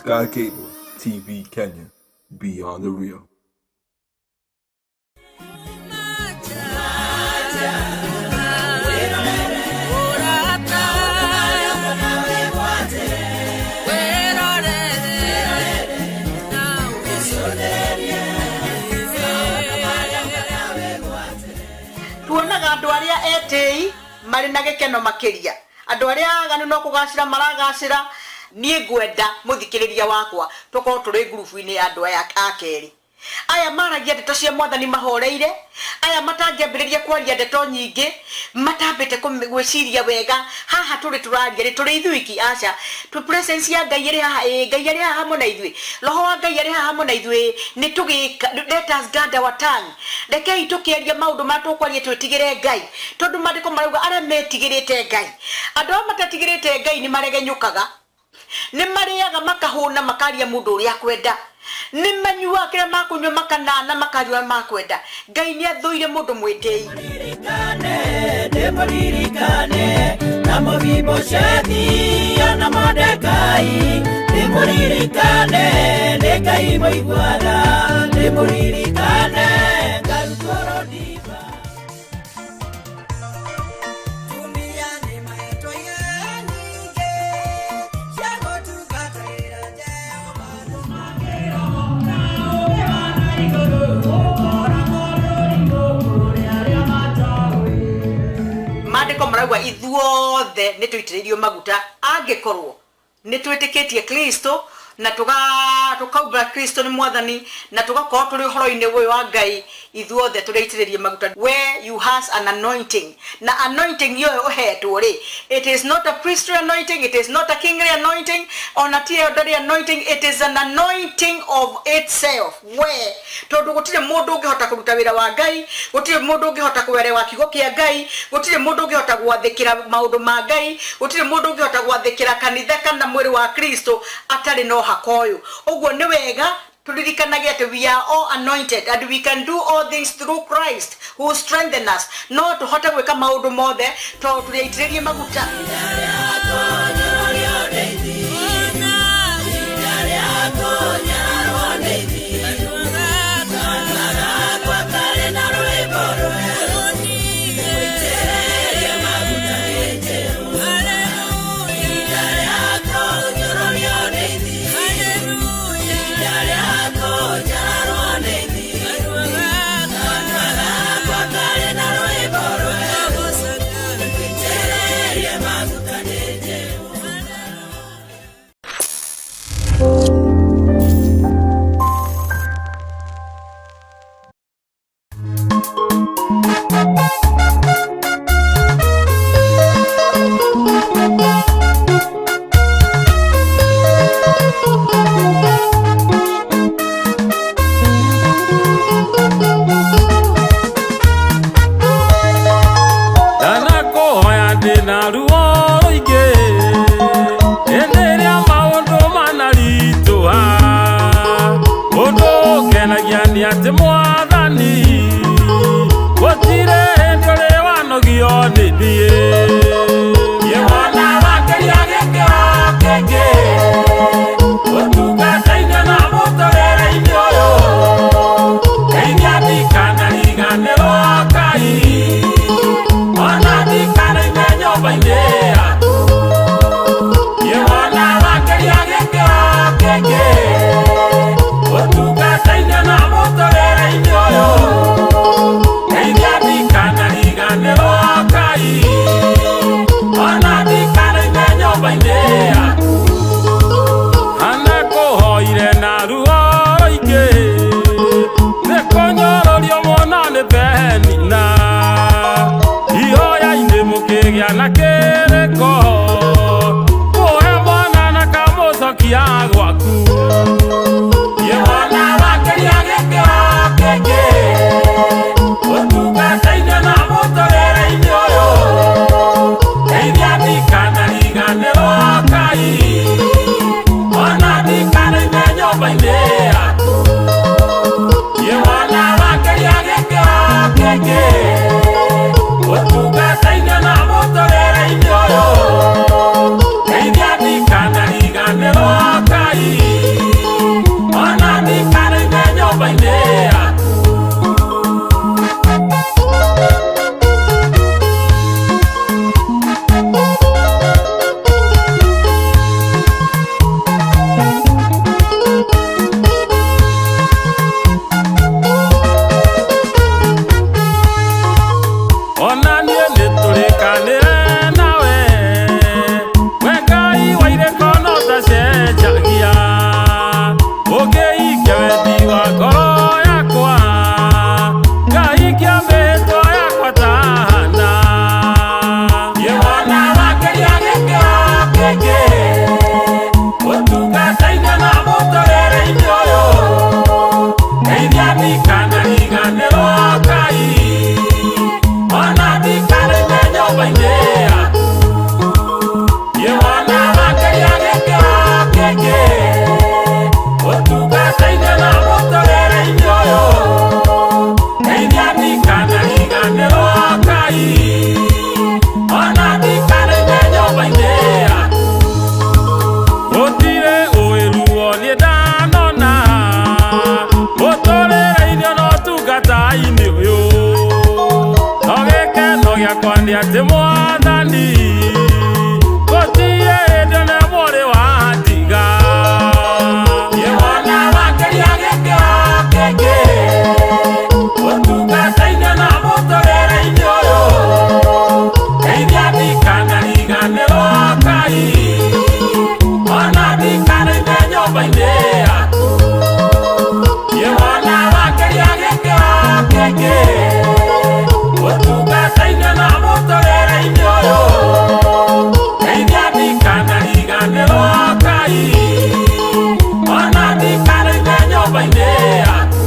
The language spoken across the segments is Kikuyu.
Sky Cable TV Kenya. Beyond the Real. Tuonaga andũ arĩa etĩi marĩ na gĩkeno makĩria, andũ arĩa aganu no kũgacĩra maragacĩra. Niĩ ngwenda mũthikĩrĩria wakwa tũkorwo tũrĩ ngurubu-inĩ ya andũ aya a kerĩ, aya maragia ndeto cia Mwathani mahoreire, aya matangĩambĩrĩria kwaria ndeto nyingĩ matambĩte gwĩciria wega. Haha tũrĩ tũraria rĩ, tũrĩ ithuiki? Aca. Tũ presence ya Ngai ĩrĩ haha? Ĩĩ. Ngai arĩ haha hamwe na ithuĩ? Roho wa Ngai arĩ haha hamwe na ithuĩ? Nĩ tũgĩka. Let us guard our tongue. Rekei tũkĩaria maũndũ marĩa tũkwaria twĩtigĩre Ngai, tondũ maandĩko marauga arĩa metigĩrĩte Ngai. Andũ arĩa matetigĩrĩte Ngai nĩ maregenyũkaga, nĩ marĩaga makahũna, makaria mũndũ ũrĩa akwenda, nĩ manyuaga kĩrĩa makũnyua makanana, makaria ũrĩa makwenda. Ngai nĩ athũire mũndũ mwĩtĩi. Ndĩmũririkane na Mefiboshethi na Mordekai, ndĩmũririkane nĩ Ngai mũiguana, ndĩmũririkane ngarutwo rũdiba. Tumia nĩ mahetwo iheo nyingĩ cia gũtungatĩra Jehova. Maandĩko marauga ithuothe nĩ tũitĩrĩirio maguta angĩkorwo nĩ twĩtĩkĩtie Kristo na tũkaumbũra Kristo nĩ Mwathani na tũgakorwo tũrĩ ũhoro-inĩ ũyũ wa Ngai. Ithuothe tũrĩ aitĩrĩrie maguta. Where you has an anointing, na anointing ĩyo ũhetwo rĩ, it is not a priestly anointing, it is not a kingly anointing, ona ti elderly anointing, it is an anointing of itself. We tondũ gũtirĩ mũndũ ũngĩhota kũruta wĩra wa Ngai, gũtirĩ mũndũ ũngĩhota kũerewa kiugo kĩa Ngai, gũtirĩ mũndũ ũngĩhota gwathĩkĩra maũndũ ma Ngai, gũtirĩ mũndũ ũngĩhota gwathĩkĩra kanitha kana mwĩrĩ wa Kristo atarĩ na ũhaka ũyũ. Ũguo nĩ wega tũririkanage atĩ we are all anointed and we can do all things through Christ who strengthen us. No tũhote gwĩka maũndũ mothe tondũ tũrĩ aitĩrĩrie maguta. Ndanakuhoya ndĩna ruo rũingĩ hĩndĩ ĩrĩa maũndũ manaritũha. Ũndũ ũngenagia nĩ atĩ Mwathani, gũtirĩ hĩndĩ ũrĩ wanogio nĩ niĩ. Niĩ wona wakĩria gĩkĩro kĩngĩ ũtungata-inĩ na mũtũrĩre-inĩ ũyũ, ngeithia ndikanariganĩrwo Ngai, ona ndikanaime nyũmba-inĩ yaku. Niĩ wona wakĩria gĩkĩro kĩngĩ ũtungata-inĩ na mũtũrĩre-inĩ. yakwa nĩ atĩ mwathani gũtirĩ hĩndĩ ona ĩmwe ũrĩ wandiga. Niĩ wona wakĩria gĩkĩro kĩngĩ ũtungata-inĩ na mũtũrĩre-inĩ ũyũ ndeithia ndikanariganĩrwo Ngai ona ndikanaime nyũmba-inĩ yaku. Niĩ wona wakĩria gĩkĩro kĩngĩ ũtungata-inĩ na mũtũrĩre-inĩ ũyũ ndeithia ndikanariganĩrwo Ngai ona ndikanaime nyũmba-inĩ yaku.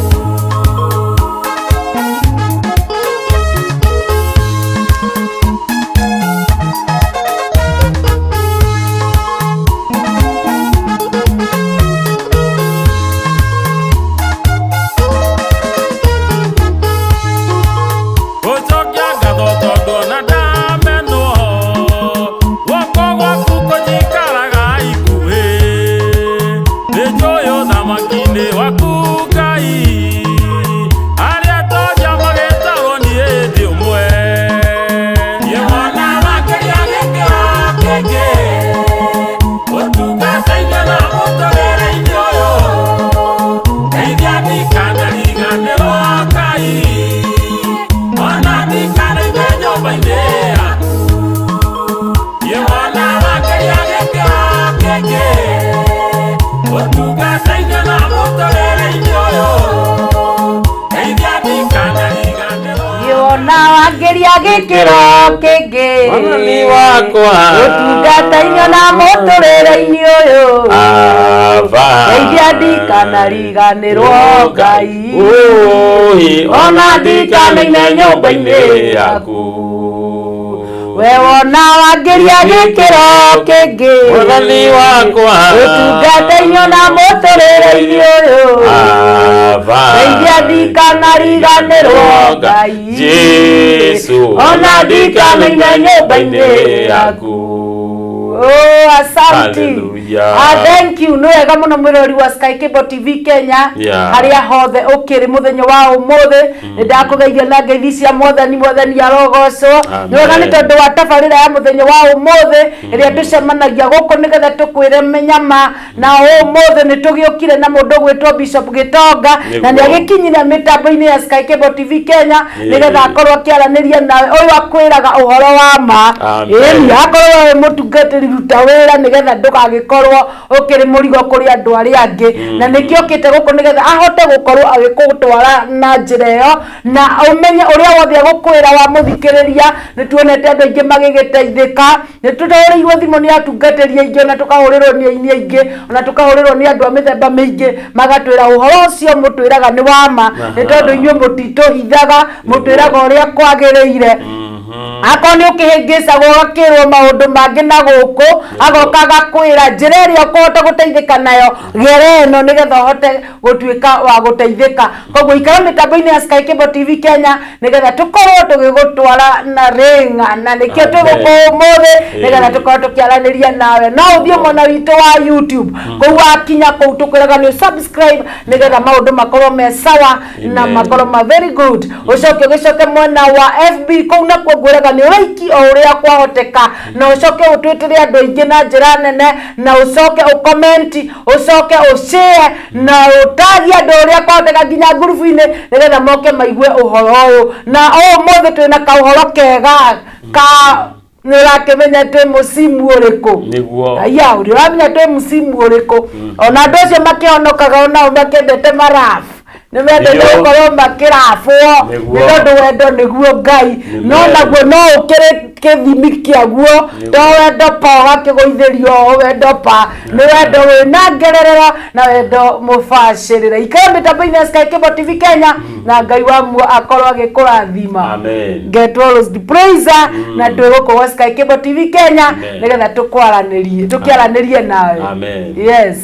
Gũcokia ngatho tondũ ona ndamenwo guoko gwaku kũnjikaraga ikuhĩ nĩnjũĩ ũthamaki-inĩ waku Ngai arĩa tonja magĩtarwo niĩ ndĩ ũmwe. Niĩ wona wakĩria gĩkĩro kĩngĩ ũtungata-inĩ na mũtũrĩre-inĩ ũyũ ndeithia ndikanariganĩrwo Ngai ona ndikanaime nyũmba-inĩ yaku. Niĩ wona wakĩria gĩkĩro kĩngĩ ũtungata-inĩ na mũtũrĩre-inĩ ũyũ ndeithia ndikanariganĩrwo. Ona wangĩria gĩkĩro kĩngĩ Mwathani wakwa. ũtungata-inĩ na mũtũrĩre-inĩ ũyũ Aba. ndeithia ndikanariganĩrwo Ngai Ũĩ, ona ndikanaime nyũmba-inĩ yaku. We wona wangĩria gĩkĩro kĩngĩ Mwathani wakwa. ũtungata-inĩ na mũtũrĩre-inĩ ũyũ Aba. ndeithia ndikanariganĩrwo Ngai Jesu ona ndikanaime nyũmba-inĩ yaku. Oh, asante. Hallelujah. Ah, thank you. Nĩ wega mũno mwĩrori wa Sky Cable TV Kenya Yeah. harĩa hothe ũkĩrĩ mũthenya wa ũmũthĩ nĩ ndakũgeithia na ngeithi cia mwathani mwathani arogocwo. Nĩ wega nĩ tondũ wa tabarĩra ya mũthenya wa ũmũthĩ ĩrĩa tũcemanagia gũkũ nĩgetha tũkwĩre mĩnyama na ũmũthĩ nĩ tũgĩũkire na mũndũ ũgwĩtwo Bishop Gĩtonga na nĩ Nĩguo. agĩkinyire mĩtambo-inĩ ya Sky Cable TV Kenya nĩgetha akorwo akĩaranĩria nawe ũyũ akwĩraga ũhoro wa ma. Amen. Ĩni akorwo wĩ mũtungatĩri ruta wĩra nĩgetha ndũgagĩkorwo ũkĩrĩ mũrigo kũrĩ andũ arĩa angĩ na nĩkĩo okĩte gũkũ nĩgetha ahote gũkorwo agĩgũtwara na njĩra ĩyo na ũmenye ũrĩa wothe agũkwĩra wamũthikĩrĩria. Nĩ tuonete andũ aingĩ magĩgĩteithĩka, nĩ tũhũrĩirwo thimũ nĩ atungatĩri aingĩ ona tũkahũrĩrwo nĩ aini aingĩ ona tũkahũrĩrwo nĩ andũ a mĩthemba mĩingĩ magatwĩra ũhoro ũcio mũtwĩraga nĩ wa ma nĩ tondũ inyuĩ mũtitũhithaga mũtwĩraga ũrĩa kwagĩrĩire. Akorwo nĩ ũkĩhĩngĩcagwo ũgakĩrwo maũndũ mangĩ na gũkũ agoka agakwĩra njĩra ĩrĩa ũkũhota gũteithĩka nayo gera ĩno nĩgetha ũhote gũtuĩka wa gũteithĩka. Koguo ikara mĩtambo-inĩ ya Sky Cable TV Kenya nĩgetha tũkorwo tũgĩgũtwara na rĩng'a na nĩkĩo twĩ gũkũ ũmũthĩ nĩgetha tũkorwo tũkĩaranĩria nawe. No ũthiĩ mwena witũ wa YouTube kũu wakinya kũu tũkwĩraga nĩ subscribe nĩgetha maũndũ makorwo me sawa na Amen. makorwo ma very good. Ũcoke ũgĩcoke mwena wa FB kũu nakuo ngwĩraga nĩ ũraiki o ũrĩa kwahoteka na ũcoke ũtwĩtĩre andũ aingĩ na njĩra nene na ũcoke ũkomenti ũcoke ũshare na ũtagie andũ ũrĩa kwahoteka nginya ngurubu-inĩ nĩgetha moke maigue ũhoro ũyũ. Na ũmũthĩ twĩna kaũhoro kega ka nĩ ũrakĩmenya twĩ mũcimu ũrĩkũ. Nĩguo. Aya ũrĩa ũramenya twĩ mũcimu ũrĩkũ ona andũ acio makĩhonokaga onao makĩendete marabu nĩ mendete Nĩo. gũkorwo makĩrabwo Nĩguo. nĩ tondũ wendo nĩguo Ngai no Amen. naguo no ũkĩrĩ kĩthimi kĩaguo to wendo pa ũgakĩgũithĩrio o wendo pa nĩ wendo wĩna ngererera na wendo mũbacĩrĩre. Ikara mĩtambo-inĩ ya Sky Cable TV Kenya na Ngai wa muo akorwo agĩkũrathima. Amen. Get Rose the Praiser na twĩ gũkũ gwa Sky Cable TV Kenya Amen. nĩgetha tũkwaranĩrie tũkĩaranĩrie nawe. Amen. Yes.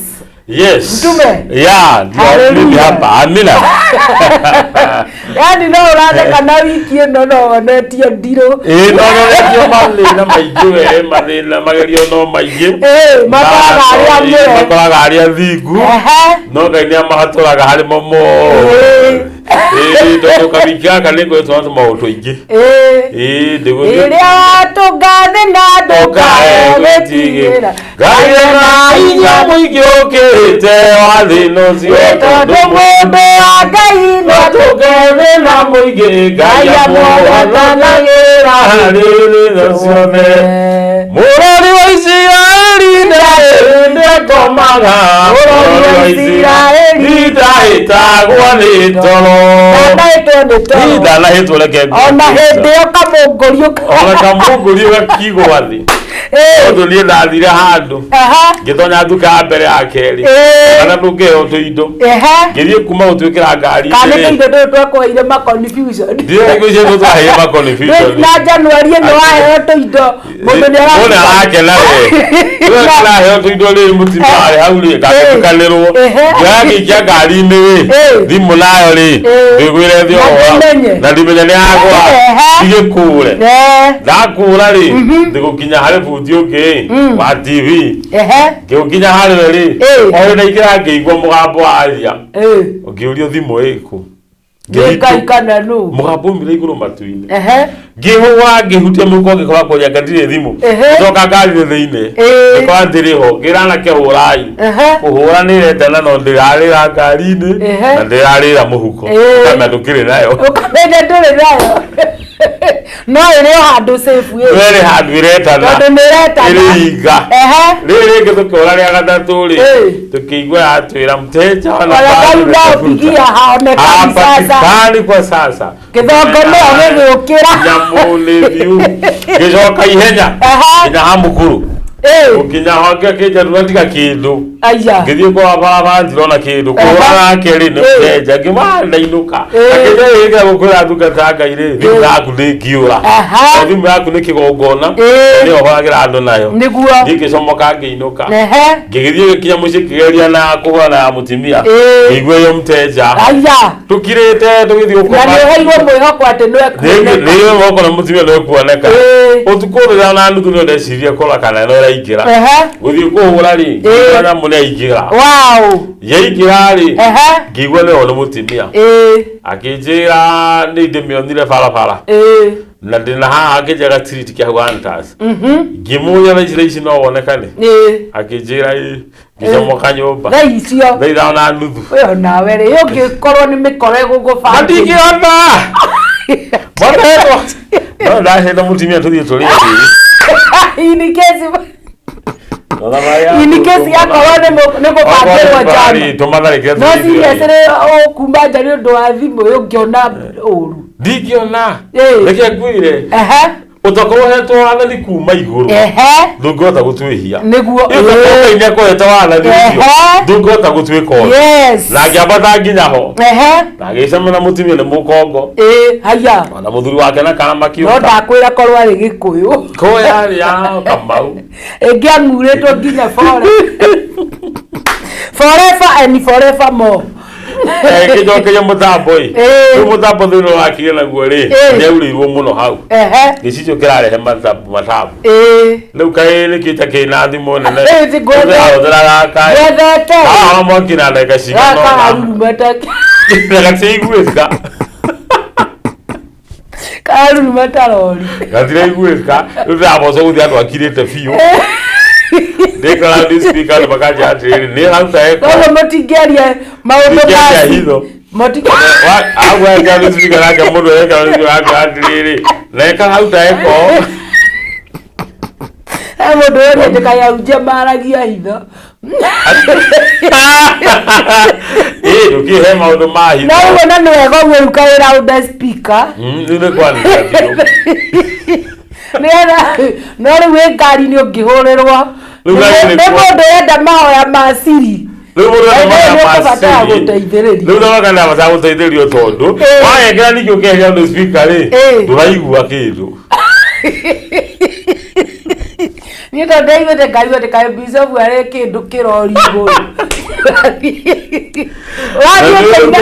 Yes. Mtume. Yeah, ndio Hallelujah. mimi hapa. Amina. Yani no ũratheka na wiki ĩno no wonetie ndirũ. Ĩĩ no no mathĩna maingĩ we mathĩna magerio no maingĩ. Ĩĩ, makoraga arĩa amũre. Makoraga arĩa thingu. Ehe. No Ngai nĩ amahatũraga harĩ mo mothe. Ĩĩ. Ĩĩ, tondũ kawiki gaka nĩ ngoretwo na tũmaũndũ tũingĩ. Ĩĩ. Ĩĩ, ndĩgũthiĩ. Rĩrĩa watũnga thĩ na ndũkae gwĩtigĩra. Ngai ena hinya mũingĩ ũkĩrĩte wa thĩna ũcio. Tondũ mũndũ wa Ngai no Tũnge thĩna mũingĩ, Ngai amũhotanagĩra harĩ thĩna ciothe. Mũrori wa Isiraeli ndĩakomaga. Mũrori wa Isiraeli ndahĩtagwo nĩ toro. Ndanahĩtwo nĩ toro. Ndanahĩtwo, reke ngwĩre. Ona hĩndĩ ĩyo kamũngũriũ. Ona kamũngũriũ gakigwa thĩ. Tondũ niĩ ndathire handũ, ngĩtonya nduka ya mbere, ya kerĩ, kana ndũngĩheo tũindo. Ngĩthiĩ kuma gũtuĩkĩra ngari. Kana nĩ tũindo tũtũ twakwaire ma confusion. Ndiũĩ ngwĩciria tũtũ twaheire ma confusion. Na Januari ĩno waheo tũindo, mũndũ nĩ Mũndũ arakena we. Rĩu kĩraheo tũindo rĩ, mũtumia warĩ hau rĩ, ngagĩtukanĩrwo. Ngĩoya ngĩikia ngari-inĩ rĩ, thimũ nayo rĩ, ngĩgwĩre thĩ Na oho. ndĩmenye. Na ndimenye nĩ yakwa. Ndigĩkũre. Ndakũra rĩ, ndigũkinya harĩ bundi ũngĩ wa TV. Ngĩũkinya harĩ we rĩ, o ndaingĩra ngĩigua mũgambo waria. Ngĩũrio thimũ ĩkũ. Nĩ Ngai kana nũ? Mũgambo umire igũrũ matu-inĩ. Ngĩhũa ngĩhutia mũhuko, ngĩkora kũrĩa ngandirĩ thimũ. Ngĩcoka ngari-inĩ thĩinĩ, ngĩkora ndĩrĩ ho. Ngĩra anake, hũrai. Kũhũra nĩ ĩretana, no ndĩrarĩra ngari-inĩ na ndĩrarĩra mũhuko. Kana ndũkĩrĩ nayo. Ũkamenya ndũrĩ nayo, no ĩrĩ o handũ safe ĩ. Ĩrĩ handũ ĩretana. Tondũ nĩ ĩretana. Ĩrĩ inga. Rĩrĩ rĩngĩ tũkĩhũra rĩa gatatũ rĩ, tũkĩigua yatwĩra mteja wa Ona nambari kau unaopigia haonekani sasa. Hapatikani kwa sasa. Gĩthongo nĩyo gĩgĩũkĩra. Nyamũ nĩ thiu. Ngĩcoka ihenya nginya ha mũkuru. Gũkinya ho ngĩkĩnjarura tiga kĩndũ. Aya. Ngĩthiĩ kwa barabara, ndirona kĩndũ. Kũhũra nake rĩ, nĩ mteja. Ngĩma ndainũka. Akĩnja ĩga gũkwĩra ndungata Ngai rĩ, thimũ yaku ndĩngiũra. Thimũ yaku nĩ kĩgongona. Nĩyo hũragĩra andũ nayo. Nĩguo. Niĩ ngĩcomoka ngĩinũka. Ngĩgĩthiĩ gĩkinya mũciĩ, ngĩgeria na kũhũra na ya mũtumia. Ngĩigua ĩyo mteja. Aya. Tũkirĩte tũgĩthiĩ Na gũkoma. nĩ ũheirwo mwĩhoko atĩ nĩ ekuoneka. Nĩ moko na mũtumia nĩ kuoneka. Ũtukũ rĩrĩa na nuthu nĩ ndecirie kũra kana no ĩraingĩra. Gũthiĩ kũhũra rĩ, ngĩigua nyamũ nĩ yaingĩra. Yaingĩra rĩ, ngĩigua nĩyo nĩ mũtumia. Akĩnjĩra nĩ ndĩmĩonire barabara. Na ndĩna haha, akĩnjĩra gatiriti kĩa Huantas. Ngĩmũria thaa ici, thaa ici no wonekane? Akĩnjĩra ĩ. Ngĩcomoka nyũmba. Thaa icio. Thaa 5:30. Ũyũ nawe rĩ, ũngĩkorwo nĩ mĩkora ĩgũgũbangĩra. Ndingĩhota. Mwanetwo. No ndacenda mũtumia tũthiĩ tũrĩe thĩ. In case yakorwo nĩ gũbangĩrwo njama. Tũmatharĩkĩre. No serious rĩ, ũkuma nja nĩ ũndũ wa thimũ, ũngĩona ũru. Ndingĩona. Reke ngwĩre. Ũtokorwo ũhetwo wathani kuma igũrũ. Ndũngĩhota gũtwĩhia. Nĩguo. Ngai nĩ akũhete wathani ũcio. Ndũngĩhota gũtuĩka ũndũ. Na ngĩambata nginya ho. Na ngĩcemania na mũtumia nĩ mũkongo. Haya. Ona mũthuri wake na kana No makiũka. ndakwĩra korwo arĩ gĩkũyũ. Ko yarĩ ya Kamau. Ĩngĩang'urĩtwo nginya fore forever and forever more. Ngĩcokeria mũtambo ĩ. Rĩu mũtambo thĩna wakire naguo rĩ, nĩ aurĩirwo mũno hau. Gĩcicio kĩrarehe matambo matambo. Rĩu kaĩ nĩkĩ ta kĩna thimũ nene. Ũrahũthĩra gaka. Gwethete. Haha mwaki na ndagĩka cigana gaka ũna. karuruma ta Na gatiiguĩka. karuruma ta rori. Gatiraiguĩka. Rĩu ndĩraboco gũthiĩ andũ akirĩte biũ. Ndĩkora ndĩ speaker andũ makanjĩra atĩrĩrĩ, nĩ ĩraruta echo. Koguo mũtingĩaria maũndũ Ndingĩaria maci. hitho. Mũtingĩ. Hau ekĩra nĩ speaker nake mũndũ ekĩra nĩ speaker nake atĩrĩrĩ, na ĩkararuta echo. He mũndũ ũrĩa ndĩkayahunjia maragia hitho. Ĩ ndũkĩhe maũndũ ma hitho. No ũguo na nĩ wega ũguo rĩu kawĩra ũnda speaker. Rĩu nĩ kwanĩrĩra biũ. Nĩgetha no rĩu wĩ ngari-inĩ ũngĩhũrĩrwo. Rĩu ngari Nĩ nĩ mũndũ ũrenda mahoya ma siri. Rĩu mũndũ Nĩ ena ũkũbatara macini. gũteithĩrĩrio. Rĩu ndabaka ndabatara gũteithĩrĩrio tondũ wayekĩra ningĩ ũkeheria ndũ speaker rĩ, ndũraigua kĩndũ. Niĩ tondũ ndaiguĩte ngaigua atĩ kaĩ bishop arĩ kĩndũ kĩrori igũrũ. Ũrathiĩ ũkĩina.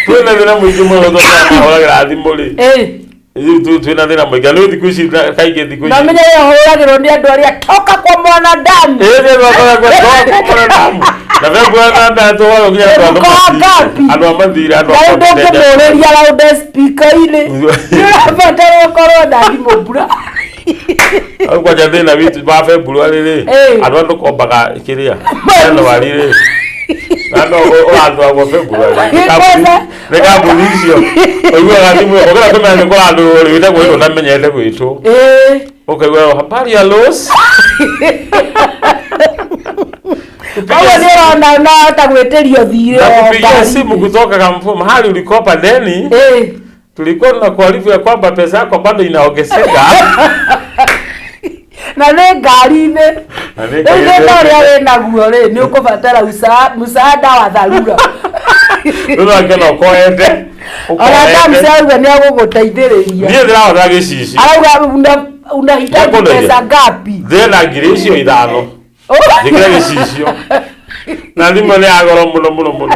Twĩna thĩna mũingĩ mũno tondũ mahũragĩra thimũ rĩ. Rĩu twĩna thĩna mũingĩ rĩu thikũ ici kaingĩ thikũ Na ici. ũmenye ĩyo hũragĩrwo nĩ andũ arĩa toka kwa mwanadamu. Ĩĩ nĩ toka kwa mwanadamu. Na February na mbere tũgũrwo nginya andũ a Mũko wa ngapi? andũ a mathirĩ andũ a Na ũndũ ũngĩmũrĩria loud speaker-inĩ nĩũrabatara ũkorwo na thimũ mbura. Rĩu kwanja thĩna witũ wa February rĩ Ĩĩ. andũ andũ kombaga kĩrĩa January rĩ na no ũratwarwo February Nĩ kambuni- nĩ kambuni icio ũiguaga thimũ ũkĩra kũmenya nĩ kũrandũrwo rĩ wĩtagwo gwĩtwo ũtamenyete gwĩtwo Ĩĩ. ũkaigua habari ya los Koguo nĩ ũrona unahota gwĩtĩrio thirĩ na o kupigia ngari. simu kutoka kampuni mahali ulikopa deni Ĩĩ. tulikuwa tunakuarifu ya kwamba pesa yako bado inaongezeka na nĩ ngari-inĩ Na nĩ rĩu ngari-inĩ. thĩna ũrĩa wĩ naguo rĩ nĩ ũkũbatara msaada wa dharura. Rĩu akena ũkoete Ona ũkoete. Tamsi arauga nĩ agũgũteithĩrĩria. Niĩ ndĩrahota gĩcicio Arauga unahitaji Nĩakũndeithia. pesa ngapi? Ndĩna ngiri icio ithano njĩkĩre gĩcicio na thimũ nĩ ya goro mũno mũno mũno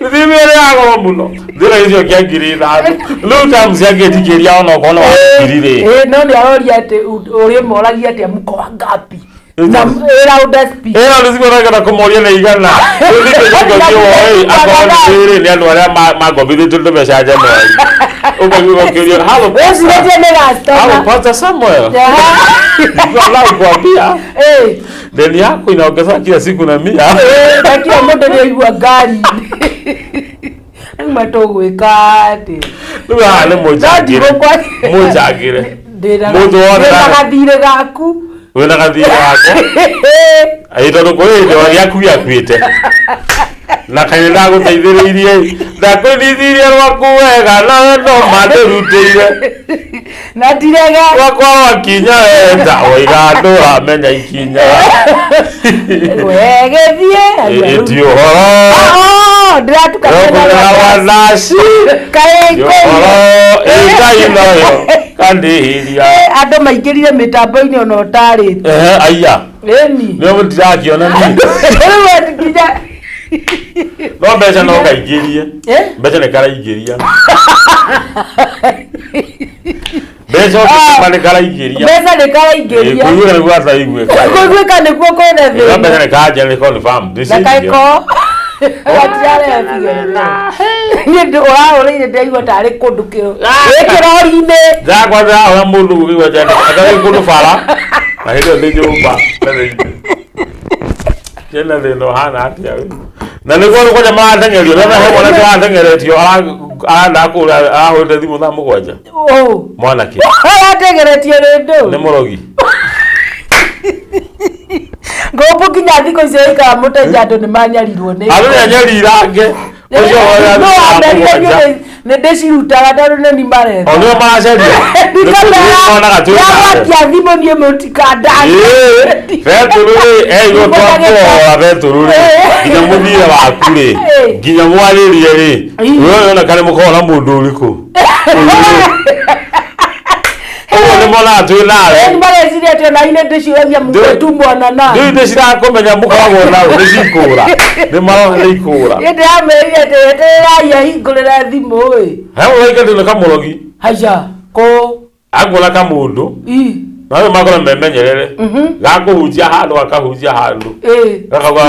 thimũ nĩ ya goro mũno ndĩna gĩcicio kĩa 5,000 rĩu tamu ciangĩtikĩria ona okorwo nĩ wa ngiri rĩ. Ĩĩ, no nĩ aroria atĩ ũrĩmoragia atĩa mko wangapi na ĩra speak. Ĩno nĩ thimũ ũragenda kũmoria nĩ igana rĩu thikũ icio ũĩ akorwo nĩ rĩ nĩ andũ arĩa mangombithĩtio mbeca January ũkaigua ũkĩũrio hello Wĩcirĩtie nĩ hello customer. Pastor Samuel nakwambia Ĩĩ, deni yako inaongezeka kila siku na mia ĩĩ, na kila mũndũ nĩ aigua ngari-inĩ. Rĩu matũgwĩka atĩ rĩu haha nĩ mũnjangĩre mũnjangĩre Mũndũ wothe ndĩna gathirĩ gaku. Wĩna gathirĩ gako ĩ tondũ kũrĩ hĩndĩ o gĩaku gĩakuĩte na kaĩ ndagũteithĩrĩirie ndakwĩnithirie rwaku wega nawe no mandĩrutĩire Na ndirege. Rwakwa rwakinya wenda waiga andũ amenya ikinya. We gĩthiĩ. Ĩ ti ũhoro Oh, ndĩratukania na rũkũrera wa naci Kaĩ ti ũhoro ĩ Ngai noyo kandĩhĩria. Andũ maingĩrire mĩtambo-inĩ ona ũtarĩte. Ehe aiya Ĩni. nĩo mũtirakĩona niĩ Rĩu ati nginya no mbeca no kaingĩrie Eh? Mbeca nĩ karaingĩria mbeca ũngĩtũma nĩ karaingĩria. Mbeca nĩ karaingĩria. Kũiguĩka nĩguo ataiguĩka. Kũiguĩka nĩguo kwĩna No mbeca thĩna. nĩ kanja nĩ confirm nĩ Na ciingĩra. kaĩko gatiarehe niĩ ũrahũrĩire ndĩraigua tarĩ kũndũ wĩ kĩrori-inĩ. Ndakwa ndĩrahũra mũndũ gũkĩigua njani atarĩ kũndũ bara na hĩndĩ ĩyo ndĩ nyũmba na thĩinĩ kĩna thĩna ũhana atĩa we na nĩguo nĩ kwanja marateng'erio na he mwanake ũrateng'eretio arenda kũra arahũrĩte thimũ thaa 7. Ũ. Mwanake Aratengeretio nĩ nĩ ndũ mũrogi. Ngũmbũ nginya thikũ icio ikara mũteja andũ nĩ manyarirwo nĩ Andũ nĩ anyarirange ũcio ũhũraga No thimũ thaa amerire 7. nĩ ndĩcirutaga tondũ nĩ ni maretha. O nĩo maracaria nĩmonaga twĩ nawe. Ndĩramwakia thimũ niĩ mũtikandanie. Ĩĩ, Betũrũ rĩ eigua twakũhora Betũrũ rĩ nginya mũthiĩre waku rĩ nginya mwarĩrie rĩ we ũrona nĩ mũkoragwo na mũndũ ũrĩkũ ũguo nĩ monaga twĩ nawe. Nĩ mareciria atĩ ona inĩ ndĩciũragia mũgũtu mwana na Rĩu nĩ cirakũmenya mũkoragwo nao nĩ cikũra nĩ marona nĩ ikũra. Niĩ ndĩramerire atĩ etererai ahingũrĩre thimũ ĩ. He mũraika ndĩ kamũrogi. Haiya kũ Akuona kamũndũ i nawe makora memenyerere gakũhunjia handũ gakahunjia handũ ĩ gakauga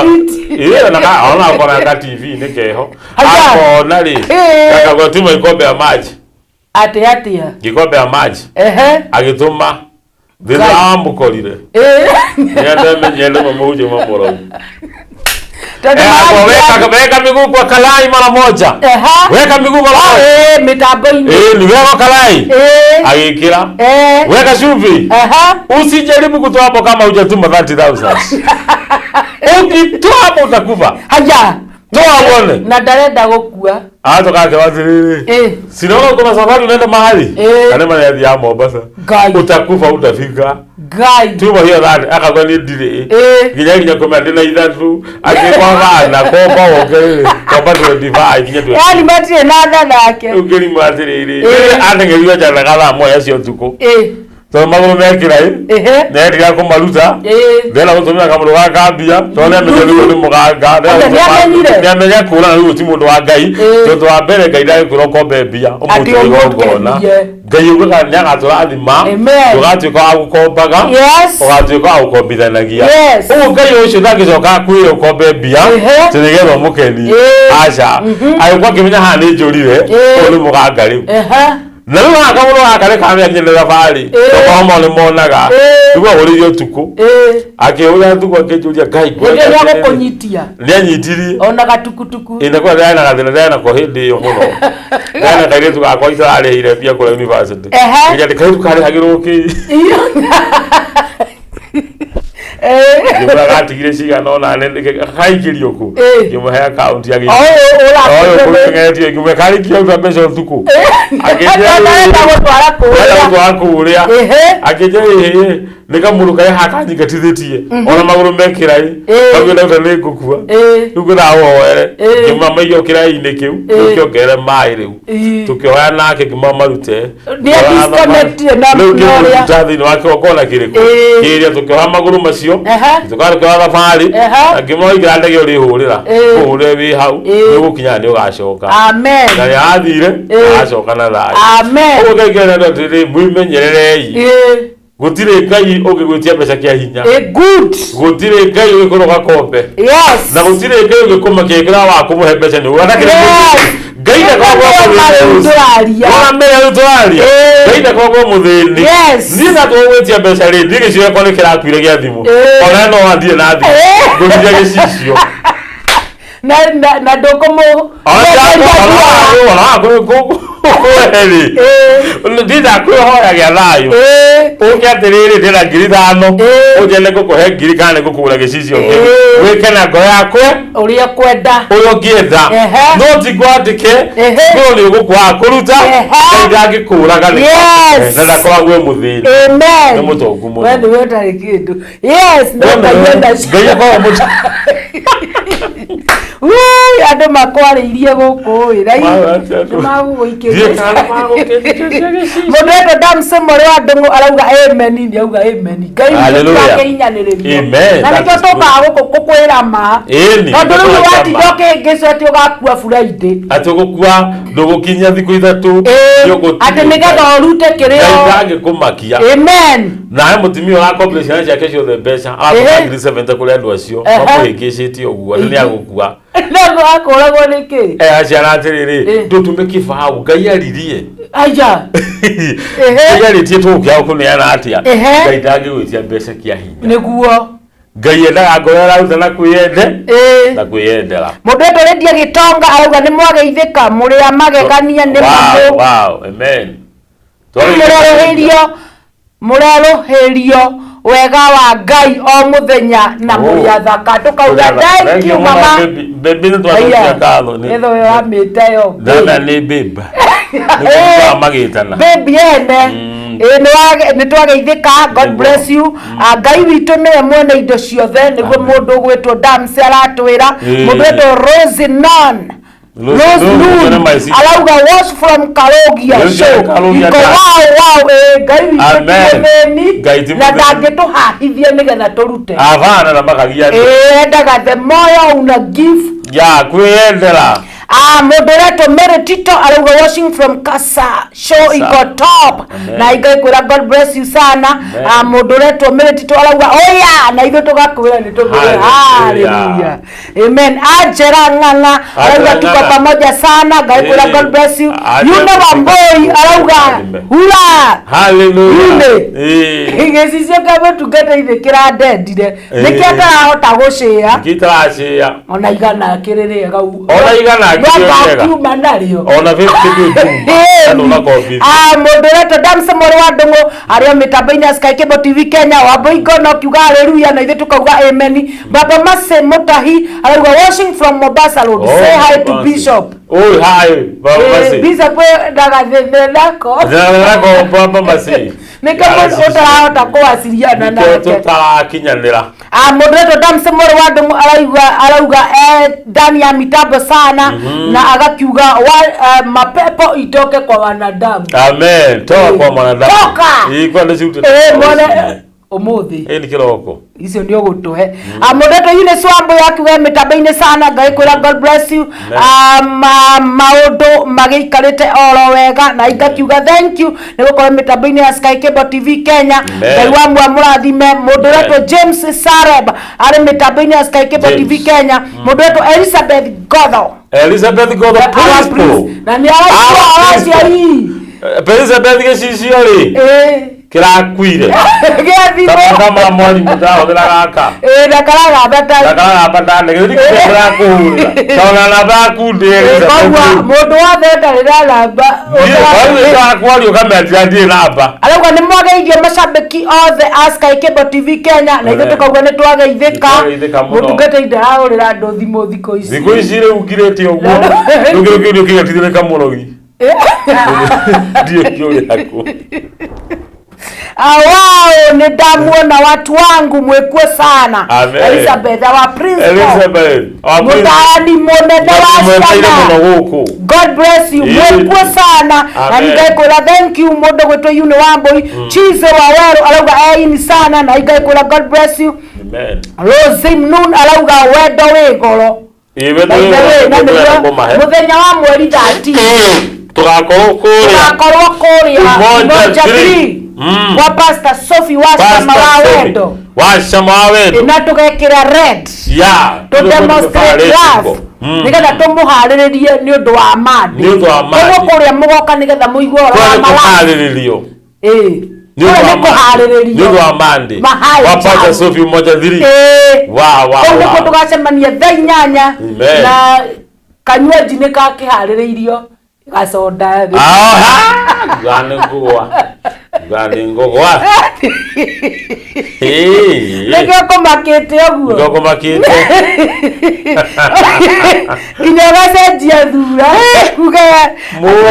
ĩĩ na ka ona akona ka TV nĩ keho Haya. akona rĩ Ĩĩ. gakauga tuma ikombe ya maji atĩ atĩa gikombe ya maji ehe agĩtũma thĩna amũkorire ĩ nĩandemenyere mamũhunjia mamũrogi. Tondũ Weka weka miguu kwa kalai mara moja. Ehe. Weka miguu mara moja. Ĩ mĩtambo-inĩ. Ĩĩ ni weka kalai Ĩ agĩkĩra ĩ weka chumvi ehe usijaribu kutoa hapo kama hujatuma 30,000 ukitoa hapo utakufa. Haya. Toa uone. Na ndarenda gũkua. Atoka akĩwa atĩrĩrĩ Ĩ sinaona uko na safari unaenda mahali Ĩĩ. kana marathiĩ Mombasa Ngai. utakufa utafika Ngai. tuma hiyo thani akagwa niĩ ndirĩ Ĩĩ. nginya nginya kũmenya ndĩ na ithatũ akĩkwa thana komba wongerere komba 25 nginya 20. Yaani matirĩ na tha nake. Rĩu ngĩrimũ atĩrĩrĩ Ĩĩ. ateng'erirwo njanaga thaa moja cia ũtukũ Ĩ. Tondũ magũrũ mekĩra ĩ nĩetiga kũmaruta. Ndĩrenda gũtũmĩra kamũndũ gaka mbia tondũ nĩamenya rĩu nĩ mũganga. Atĩ nĩamenyire? Nĩamenya kũra na rĩu ti mũndũ wa Ngai. Tondũ wa mbere Ngai ndagĩkwĩra ũkombe mbia Atĩ ũmũrute igongona. ũmũkenie. Ngai ugaga nĩagatũrathima. Amen. Ndũgatuĩka wa gũkombaga. Ũgatuĩka wa gũkombithanagia. Ũguo Ngai ũcio ndangĩcoka akwĩre ũkombe mbia atĩ nĩgetha ũmũkenie. Aca. Agĩkorwo akĩmenya haha nĩ njũrire, ũyũ nĩ mũganga rĩu. Na rĩu haha kamũndũ gaka nĩ kamenya nginya thabarĩ. Tokorwo mo nĩ monaga. Rĩu ahũrĩire ũtukũ. Akĩhũra ũtukũ akĩnjũria Ngai Hĩndĩ ĩyo nĩagũkũnyitia. Nĩanyitirie. Ona gatukutuku. Ĩ na kwenda na gathĩna ndĩrarĩ nako hĩndĩ ĩyo mũno. Ndĩrarĩ na kairĩtu gakwa itararĩhĩire mbia kũrĩa university. Ngĩnjĩra kairĩtu karĩhagĩrwo kĩ? Ngĩmwĩra gatigire cigana ũna kaingĩrio kũ? Ngĩmũhe akaunti O ũyũ Ũyũ ũrakũrĩ. kũreng'etio ngĩmwĩra karĩkia ruta mbeca ũtukũ. Akĩnjĩra Arenda gũtwara Arenda kũrĩa. gũtwara kũrĩa. Akĩnjĩra ĩhĩ nĩ kamũndũ karĩa haha kanyingatithĩtie ona magũrũ mekĩra ĩ. Kau ndauta nĩ ngũkua. Rĩu ngwĩra ũhoere. Ngĩmwĩra maigio kĩraĩ-inĩ kĩu rĩu kĩongerere maĩ rĩu. Tũkĩhoya nake ngĩmwĩra marute. Nĩ disconnected na Rĩu na ũrĩa. kĩmũruta thĩinĩ wa kĩgongona kĩrĩkũ? Kĩrĩa tũkĩoha magũrũ macio. Tũkarĩ kĩoha thabarĩ. Na ngĩmwĩra waingĩra ndege ũrĩhũrĩra. Ũhũrĩre wĩ hau. Nĩ ũgũkinya nĩ ũgacoka. Amen. Na nĩ arathire aracoka na thayũ. Amen. Ũguo Ngai ngĩra andũ atĩrĩrĩ mwĩmenyererei. Gũtirĩ Ngai ũngĩgwĩtia mbeca kĩa hinya. Good. Gũtirĩ Ngai ũngĩkũra ũgakombe. Na gũtirĩ Ngai ũngĩkũmakia ĩkĩra wa kũmũhe mbeca nĩ ũgana kĩrĩa Ngai ndakoragwo Nĩguo mũthĩni. rĩu tũraria. Wona mbere rĩu tũraria. Ngai ndakoragwo mũthĩni. Niĩ na tũgwĩtia mbeca rĩ, niĩ gĩcicio gĩakwa nĩ kĩrakuire gĩa thimũ. Ona no athiĩ na thimũ. Ngũrithia gĩcicio. Na na na ndũkũmũ. Ndindakwĩhoya gĩa thayũ ũke atĩrĩrĩ ndĩna 5,000 ũnjĩre nĩ ngũkũhe ngiri kana nĩ ngũkũgũra gĩcicio kĩu wĩke na ngoro yakwe Ũrĩa ũkwenda. Ũrĩa ũngĩenda no ti ngwandĩke korwo nĩ ũgũkwaga kũruta. Ngai ndangĩkũraga nĩ na ndakoragwo e mũthĩni. Amen. Nĩ mũtongu mũno. We nĩwe ũtarĩ kĩndũ. Yes, no Wona Ngai enda. Ngai akoragwo mũtongu. Wui, andũ makwarĩirie gũkũ ĩ rai nĩmagũgũikĩria. Mũndũ wetwo Damson Mũrĩ wa Ndũng'ũ arauga amen, nĩ auga amen. Ngai witũ Hallelujah. akĩhinyanĩrĩrio. Amen. Na That nĩkĩo is good. tũkaga gũkũ kũkwĩra ma. Ĩni, Tondũ rĩu nĩtũraria watinda ma. ũkĩhĩngĩcwo atĩ ũgakua Friday. Atĩ ũgũkua ndũgũkinyia thikũ 3 Atĩ nĩgetha ũrute Ngai kĩrĩa. ndangĩkũmakia. Amen. Na he mũtumia ũrakombire ciana ciake ciothe mbeca aratũma 70,000 kũrĩ andũ acio mamũhĩngĩcĩtie ũguo atĩ nĩ agũkua. Naguo akũragwo nĩkĩ? Aciara atĩrĩrĩ ndũtũme kĩbaũ Ngai aririe. Aya. Ngai arĩtie tũgũkĩaga kũneana atĩa? Ngai ndangĩgwĩtia mbeca kĩa hinya. Nĩguo. Ngai endaga ngoro ĩraruta na kwĩyende na kwĩyendera. Mũndũ wetwo Lydia Gĩtonga arauga nĩ mwageithĩka mũrĩ a magegania nĩ Wow, wow, amen. Mũrerũhĩrio mũrerũhĩrio wega wa Ngai o mũthenya na mũrĩ athaka tũkauga thank you mama. Baby nĩ twacokia ngatho. Nĩtho ũyũ wamĩte yo. Ndana nĩ babe. Nĩ magĩtana. Baby ene. Ĩĩ nĩ twageithĩka. God bless you. Ngai witũ nĩwe mwene indo ciothe nĩguo mũndũ ũgwĩtwo Damsi aratwĩra. Mũndũ wetwo Rose Non Rose Noon arauga watch from Karogia show iko wow wow. Ngai witũ ti mũthĩni na ndangĩtũhahithia nĩgetha tũrute. Abana na makagia. Endaga the more una give ya kwĩyendera. Mũndũ ũretwo Mary Tito arauga watching from Kasa show iko top na igakwĩra God bless you sana. Mũndũ ũretwo Mary Tito arauga oya na ithuĩ tũgakwĩra nĩ tũkwĩra hallelujah amen. Angela Ng'ang'a arauga tuko pamoja sana ngakwĩra God bless you. Yune Wamboi arauga hura hallelujah. Gĩcicio kĩa mũtungata-inĩ kĩrandendire nĩkĩo atarahota gũcĩa gĩtaracĩa ona igana kĩrĩ rĩega ona igana kĩrĩ rĩega kiuma narĩo ona 50 nduma. Mũndũ ũretwo Damson Mũrĩ wa Ndũng'ũ arĩ o mĩtambo-inĩ ya Sky Cable TV Kenya Wambui Ngono akiuga hallelujah na ithuĩ tukauga amen. Baba Mase Mutahi arauga watching from Mombasa Road, say hi to Bishop. Oi hi Baba Mase. Bishop ndagathĩne nako nako Baba Mase. Nĩkĩo mũndũ ũtarahota kũwaciriana Nĩkĩo nake. Tũtarakinyanĩra. Ah, mũndũ wetwo Damsi mũrũ wa Ndung'u arauga arauga eh, ndani ya mitambo sana na agakiuga wa, eh, mapepo itoke kwa wanadamu. Amen. Toka kwa mwanadamu. Toka! Ii, kwa nĩ ciurutĩte Eh, kwa mwana ũcio. ũmũthĩ Ĩ, nĩ kĩroko. Icio nĩ ũgũtũhe. Ah, mũndũ wetwo Eunice Wambui akiuga mĩtambo-inĩ sana, Ngai kwĩra God bless you. Ah, maũndũ magĩikarĩte oro wega na ingakiuga thank you nĩ gũkorwo mĩtambo-inĩ ya Sky Cable TV Kenya. Amen. Ngai wa mũrathime. Mũndũ Amen. wetwo James Sareb arĩ mĩtambo-inĩ ya Sky Cable James. TV Kenya. Mũndũ wetwo Elizabeth Gotho. Elizabeth Gotho Our principal. prince. Na nĩ araigua Our aracia principal. ii. Elizabeth gĩcicio rĩ kĩrakuire. Gĩathimwo. Kama mwarimũ ndahũthĩra gaka. Na karagamba ta Ndakaragamba ndane gĩthiri kĩrakũhũrĩra. Tondũ namba yaku ndĩ Elizabeth. Koguo mũndũ wothe ũtarĩ na namba Niĩ ũkametira ndirĩ namba. Arauga nĩ mwageithio macambĩki othe a Sky Cable TV Kenya, na ithuĩ Amen. tũkauga nĩ twageithĩka. Nĩ twageithĩka mũno. Mũtungata ndarahũrĩra andũ thimũ thikũ ici. Thikũ ici rĩu ngirĩte ũguo. Rĩu kĩũria kĩgatithĩrĩka kamũrogi. Ndiĩ kĩũria kũ. Ah, wow, nĩ ndamuona watu wangu mwĩkuo sana. Amen. Elizabeth our principal. Elizabeth. Our principal. Mũtaarani mũnene wa Mweteire ciana. mũno gũkũ. God bless you. Mwĩkuo sana na Amen. ningekwĩra thank you. Mũndũ gwĩtwo Yune Wambui Chize wa Weru arauga eini sana na ingekwĩra God bless you. Amen. Rose Nun arauga wendo wĩ goro. Ĩ, wendo By wĩ the way, goro, na nĩguo nĩguo kũmahe. mũthenya wa mweri 13 Tũgakorwo kũrĩa. tugakorwo kũrĩa Umoja Umoja Three. 3 kwa Pastor Sophie wa Cama Pastor wa Sophie. Wendo. Wa cama wa wendo. Na tũgekĩra red Yeah. to demonstrate love nĩgetha tũmũharĩrĩrie nĩ ũndũ wa mandi. Nĩ ũndũ wa Monday. Koguo kũrĩa mũgoka nĩgetha mũigue ũhoro wa Kũrĩa mala kũharĩrĩrio. Ĩĩ. Nĩ ũndũ Kũrĩa wa nĩ Monday. kũharĩrĩrio. Nĩ ũndũ wa Monday. Mahai Wa Pastor chao. Sophie Umoja 3. Ĩĩ. Wa Kũu nĩkuo wa. tũgacemania thaa 8 Amen. na kanyuanji nĩ kakĩharĩrĩirio gacoda. Ah, ngane ngũgwa. Ngane ngũgwa. Ĩĩ. Nĩkĩo kũmakĩte ũguo. Nĩkĩo kũmakĩte. Nginya ũgacenjia thura uge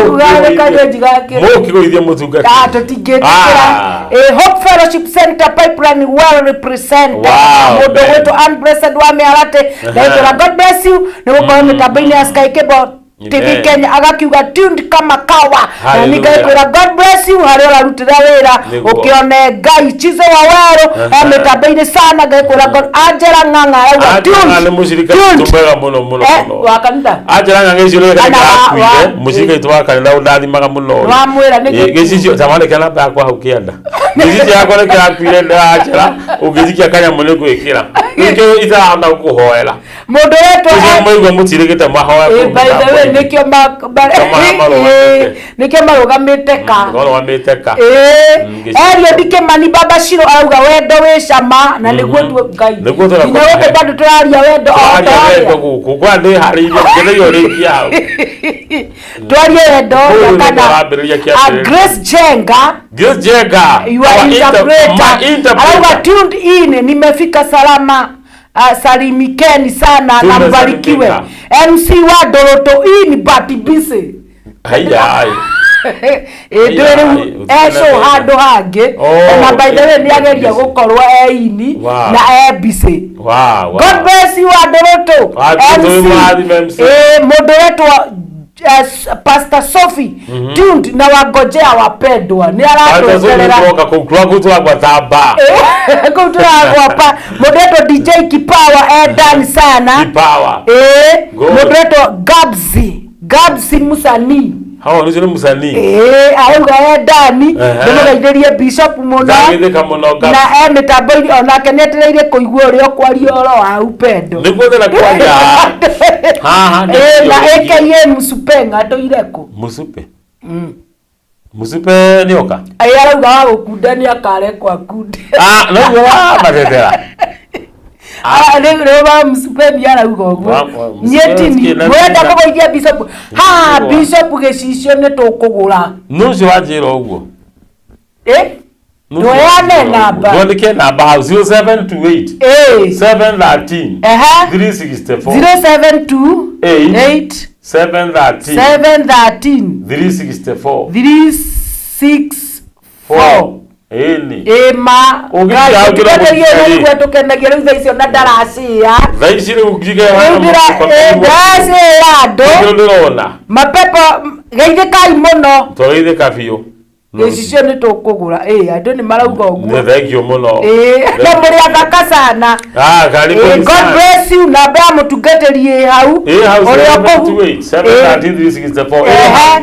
uga nĩ kanyuanji gakĩ. Mũkĩgũithie mũtungati. Ah, tũtingĩtĩkĩra. Ah. Eh, Hope Fellowship Center Pipeline well represented. Wow, Mũndũ man. gwĩtwo Unblessed wa Mĩarate ndaitũra God bless you nĩ gũkorwo mĩtambo-inĩ ya Sky Cable TV Amen. Kenya agakiuga tuned kama kawa na Hallelujah. nĩngakwĩra God bless you harĩa ũrarutĩra wĩra Nĩguo. ũkĩone Ngai Chizo wa Werũ e mĩtambo-inĩ sana ngakwĩra God Angela Ng'ang'a arauga Angela tuned nĩ mũcirika tuned. witũ mwega mũno mũno Eh, mũno. wa kanitha. Angela Ng'ang'a icio nĩ Kana karakuire mũcirika witũ wa kanitha ũndathimaga mũno. Wamwĩra nĩ Ĩ, gĩcicio tamandĩka namba yakwa hau kĩanda. Gĩcicio yakwa nĩ kĩrakuire nĩ Angela ũngĩnjikia kanyamũ nĩ ngwĩkĩra. Nĩkĩo itarahota gũkũhoera. Mũndũ wetwo Ũcio mũigua mũtirĩgĩte mahoya Eh, kũu by the way mĩtambo-inĩ. nĩkĩo marũgamĩte. Nĩkĩo marũgamĩte ka Marũgamĩte ka. Ĩĩ. Gĩcicio. Eliud Kimani Baba Shiro arauga wendo wĩ cama na nĩguo tu Ngai Nĩguo tũrenda nginya gũkũ kũmahe. bado tũraria wendo o Twaria wendo twaria gũkũ kwa ndĩharĩirie ngeneio rĩngĩ hau. Twarie wendo Ũyũ na kana nĩguo arambĩrĩria Ah, kĩambĩrĩria. Grace Jenga Grace Jenga, you our are interpreter my interpreter. arauga tuned in nimefika salama. Salimikeni sana na mbarikiwe. Tumesalimika. MC wa Doroto in but busy. Haiya, ai. Ĩ rĩu Ai, eco handũ hangĩ. Oh, Na by the way nĩ ageria busy. gũkorwo e ini na e busy. Wow. God bless you Andũrũtũ. Andũrũtũ, MC. mũrathime MC. Ĩ, mũndũ wetwo Pastor Sophie tuned na wangojea wapendwa nĩ aratweterera. Turoka kũu twaku tũragwatamba. Kũu tũragwapa. Mũndũ wetwo DJ Kipawa e ndani sana. Kipawa. Ĩ, Good. mũndũ wetwo Gabsi Gabsi Musanii. Hao nĩcio nĩ mũcanii. Ĩĩ, arauga e ndani. Ndĩmũgeithĩrie bishop mũno Ndagĩthĩka mũno Gabsi. Na e mĩtambo-inĩ onake nĩetereire kũigua ũrĩa ũkwaria ũhoro wa upendo. Nĩguo ndĩrenda kwaria haha. Ĩĩ, na aka Musupenga atũire kũ? Musupe. Musupe nĩoka. Ĩ, arauga wa gũkunda nĩ akarekwo akunde. Ah, noguo wa matetera. Ah, rĩu rĩu wa Musupeni arauga ũguo. Musupeni Niĩ tini sikĩ na mwenda thĩna. kũgũithia bishop ha Nĩguo. bishop gĩcicio nĩ tũkũgũra. Nũ ũcio wanjĩra ũguo? Ĩ, Nũ ũcio ndũheane wanjĩra ũguo? namba. Ndwandĩke namba hau 0728 Ĩ. 713 Ehe. 364 072 Eight. 8 713 713 364 364. 4. Ĩni. Ĩma. Ũngĩkinya hau kĩroko Ngai rĩ. nĩguo tũkenagia rĩu thaa icio na ndaracia. Thaa ici rĩu njige Rĩu ndĩracĩra andũ. Nĩkĩo ndĩrona. Mapepo geithĩkai mũno. Tũgeithĩka biũ. Gĩcicio nĩ tũkũgũra. Ĩ andũ nĩ marauga ũguo. Nĩ thank you mũno. Ĩ na mũrĩ athaka sana. Ah, karibu Ĩ, God sana. bless you. Namba ya mũtungatĩri ĩ hau. Ĩ hau Ũrĩa ũkũhu- 728 713 364. Ehe.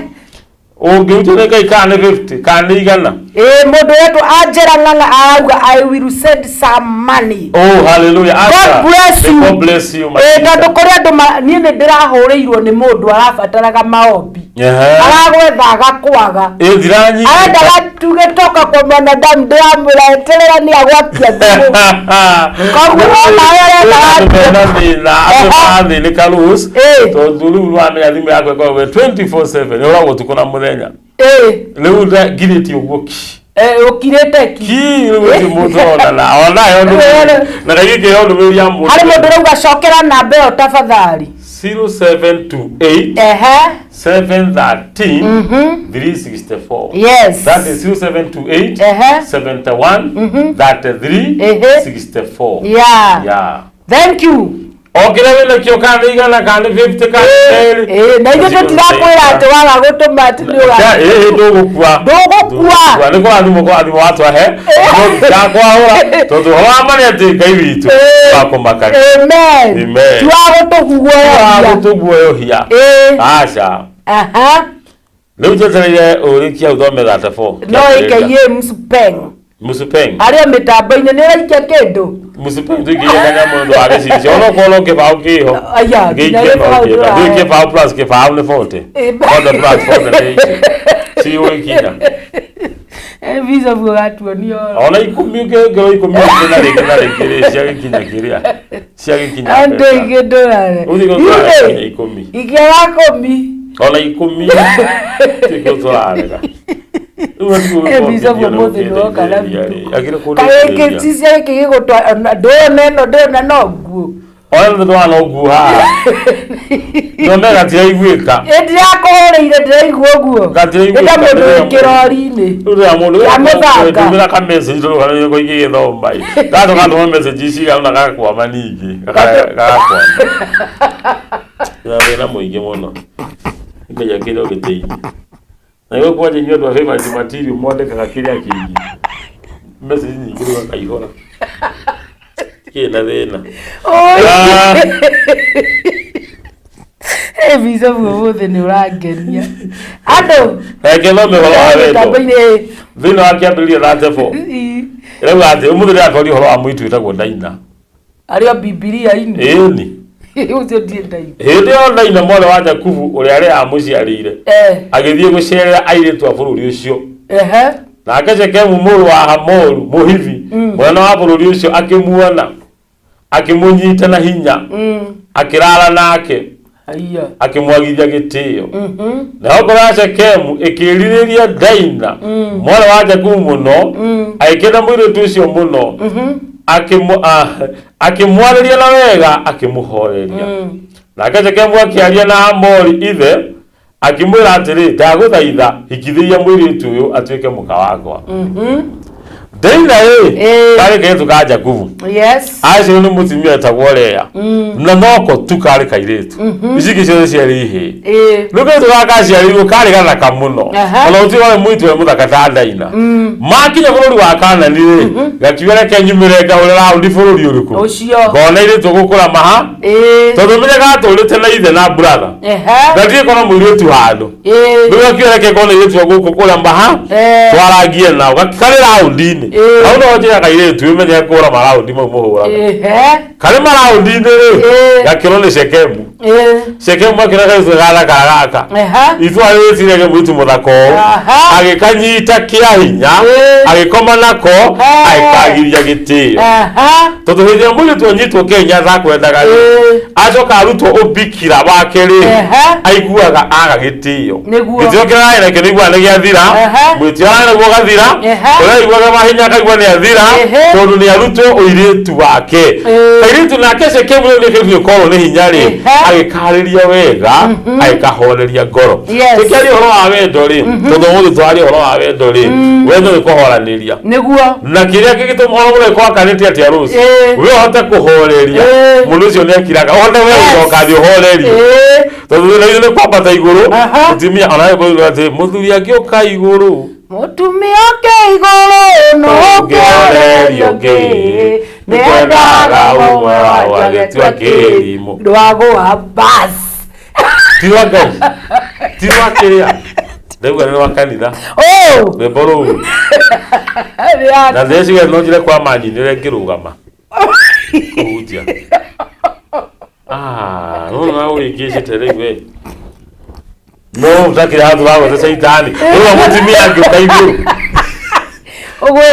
Ũngĩrutwo nĩ Ngai kana nĩ 50 kana nĩ igana. Ĩ mũndũ wetwo Angela Ng'ang'a arauga I will send some money. Oh, hallelujah. God Angela, bless may you. God bless you, my Ĩ sister. tondũ kũrĩ andũ niĩ nĩ ndĩrahũrĩirwo nĩ mũndũ arabataraga maombi. Ehe. Aragwetha agakwaga. Ĩ thira nyingĩ. Arendaga tuge toka kwa mwanadamu ndĩramwĩra eterera nĩ agwakia thimũ. Koguo onawe arenda Andũ mena thĩna, andũ marathĩnĩka Rose. Ĩ. Tondũ rĩu wamenya thimũ yaku ĩkoragwo 24/7, ĩhũragwo ũtukũ na mũthenya. Ĩ Rĩu ngirĩtie ũguo ki. Ũkirĩte ki. Ki rĩu gũtirĩ mũndũ ũronana. Onayo ndũmĩrĩri. Na kaingĩ ngĩheo ndũmĩrĩri ya mũndũ. Harĩ mũndũ ũrauga cokera namba ĩyo tafadhali. 0728 Ehe. 713 364. Yes. That is 0728 Ehe. 71 33 Ehe. 64. Yeah. Yeah. Thank you. O kĩrĩa wĩna kĩo kana nĩ igana kana nĩ 50 kana nĩ merĩ. Ĩ na ithuĩ tũtirakwĩra atĩ waga gũtũma atĩ nĩ ũra. Ĩ ndũgũkua. Ndũgũkua. Nĩ kũrathimwo kũrathimwo watwahe. Ndakwahũra tondũ ũhoro wa ma nĩ atĩ Ngai witũ wa kũmakania. Amen. Amen. Ti wa gũtũguoyohia. Wa gũtũguoyohia. Ĩ. Aca. Aha. Rĩu njetereire ũrĩkie hau thome 34. No ĩkeiye Msupeng. Musupeng. Arĩ o mĩtambo-inĩ nĩ ũraikia kĩndũ. Musupeng tuikirie kanyamũ nĩ ũndũ wa gĩcicio. Ona okorwo no kĩbaũ kĩho. Aya, nginya Gĩikie gĩbaũ kĩbaũ. ndũrahe. Ndũĩ kĩbaũ plus kĩbaũ nĩ 40. Ĩ. 40 plus 40 nĩ 80. Cigũgĩkinya. Bishop ũgatuonia ũhoro. Ona ikũmi ũngĩongerwo ikũmi rĩngĩ na rĩngĩ na rĩngĩ rĩ ciagĩkinya kĩrĩa. Ciagĩkinya Andũ mbeca. aingĩ ndũrare. Ũthiĩ gũtũrare nginya ikũmi. Ingĩaga kũmi. Ona ikũmi. Tũikĩ tũrarega. Rĩu hatirĩ Eh, ũgũkorwo Bishop ũkĩnjia na ũmũthĩ nĩwoka na ũkĩndeithĩrĩria rĩ. Akĩrĩ Kaĩ kũndeithĩrĩria. gĩcicio gĩkĩ gĩgũtwa ndũyona ĩno ndũyona no nguo. Ona nĩ ndona ũguo haha. Ndona gatiraiguĩka. Ĩ ndirakũhũrĩire ndĩraigua ũguo. Gatiraiguĩka. Nĩ ta mũndũ wĩ kĩrori-inĩ. Rĩu rĩrĩa mũndũ Kĩa mũthanga. ndũmĩra ka message tondũ kana nĩko ingĩgĩthoma ĩ. Gacoka ndũma message cigana na gagakwama ningĩ. Gagakwama. Na thĩna mũingĩ mũno. Ngai akĩrĩ o gĩtĩ-inĩ. Na nĩguo kwanja inyuĩ andũ a favorite material mwandĩkaga kĩrĩa kĩingĩ. Message nyingĩ rĩu akaihũra. Kĩna thĩna. Oi. Ah. Eh, Bishop ũmũthĩ nĩ ũrangenia. Andũ. Reke thome ũhoro wa wendo. Mĩtambo-inĩ. Thĩinĩ wa kĩambĩrĩria 34. Ĩ. Ĩrauga atĩ ũmũthĩ ndĩratwaria ũhoro wa mũirĩtu wĩtagwo Daina. Arĩ o Bibilia-inĩ. Ĩni. Ũcio ndirĩ ndaigua. Hĩndĩ ĩyo Daina mwarĩ wa Jakubu ũrĩa Lea aamũciarĩire Eh. agĩthiĩ gũceerera airĩtu a bũrũri ũcio. Ehe. Nake Shekemu mũrũ wa Hamoru Mũhivi mũnene wa bũrũri ũcio akĩmuona akĩmũnyita na hinya akĩrara nake Aiya. akĩmwagithia gĩtĩo. Nayo ngoro ya Shekemu ĩkĩĩrirĩria Daina mwarĩ wa Jakubu mũno agĩkenda mũirĩtu ũcio mũno akĩmwarĩria na wega akĩmũhoreria. Nake Shekemu akĩaria na Hamori ithe akĩmwĩra atĩrĩ ndagũthaitha hikithĩria mũirĩtu ũyũ atuĩke mũka wakwa. Daina ĩ Ĩ. karĩ kairĩtu ka Jakubu Yes. acio nĩ mũtumia wetagwo Lea na noko tu karĩ kairĩtu ici ingĩ ciothe ciarĩ ihĩĩ. Ĩ. Rĩu kairĩtu gaka gaciarirwo karĩ gathaka mũno Aha. ona gũtirĩ warĩ mũirĩtu warĩ mũthaka ta Daina makinya bũrũri wa Kanani rĩ gakiuga reke nyumĩre ngahũre raundi bũrũri ũrĩkũ Ũcio. ngona airĩtu gũkũra maha Ĩ. tondũ menye gatũrĩte na ithe na brother Ehe. gatirĩ kona mũirĩtu handũ Ĩ. rĩu gakiuga reke ngone airĩtu a gũkũ kũrĩa maha Eh. twarangie nao karĩ raundi-inĩ Ĩ. hau no njĩra kairĩtu ĩmenye kũra maraundi mau mũhũraga Ehe. karĩ maraundi-inĩ rĩ Ĩ. gakĩrwo nĩ Shekemu Ĩ. Shekemu akĩra kairĩtu gathakara gaka Ehe. itwa rĩrĩtirege mũirĩtu mũthaka ũũ Aha. agĩkanyita kĩa hinya Ĩ. agĩkoma nako agĩkagithia gĩtĩo Aha. tondũ hĩndĩ ĩrĩa mũirĩtu anyitwo kĩa hinya atakwendaga rĩ Ĩ. acoka arutwo ũbikira wake rĩ Ehe. aiguaga aga gĩtĩo Nĩguo. gĩtĩo kĩrĩa ararĩ nakĩo nĩaiguaga nĩ gĩathira Ehe. mwĩtĩo ararĩ naguo ũgathira Ehe. ũrĩa aiguaga mahinya akaigua nĩ athira Ehe. tondũ nĩ arutwo ũirĩtu wake Ĩ. kairĩtu nake Shekemu rĩu nĩ gũkorwo nĩ hinya rĩ Ehe. Agĩkarĩria wega, agĩkahoreria ngoro. Yes. Tũkĩaria ũhoro wa wendo rĩ, tondũ ũmũthĩ tũraria ũhoro wa wendo rĩ, wendo nĩ kũhoranĩria. Nĩguo. Na kĩrĩa kĩgĩtũma ũhoro mũno gwakanĩte atĩa rũci, we ũhote kũhoreria mũndũ ũcio nĩ akiraga, ũhote we gũcoka thĩ ũhorerie, tondũ thĩna witũ nĩ kwambata igũrũ. Mũtumia ona nĩ atĩ mũthuri angĩũka igũrũ, Mũtumia ũkĩ igũrũ no ũkĩhorerio kĩ, nĩendaga ũmwe wanyu agĩtua kĩrimũ. Ndwagũa bas. Ti rwa Ngai, ti rwa kĩrĩa ndauga, nĩ rwa kanitha. Oh! Rwĩmbo rũu na ndĩreciria no njĩre kwa manyinĩre ngĩrũgama kũhunjia. Ah, no na ũhĩngĩcĩte rĩu we no ũtakĩrĩ handũ wagwete caitani rĩu mũtumia angĩũka igũrũ,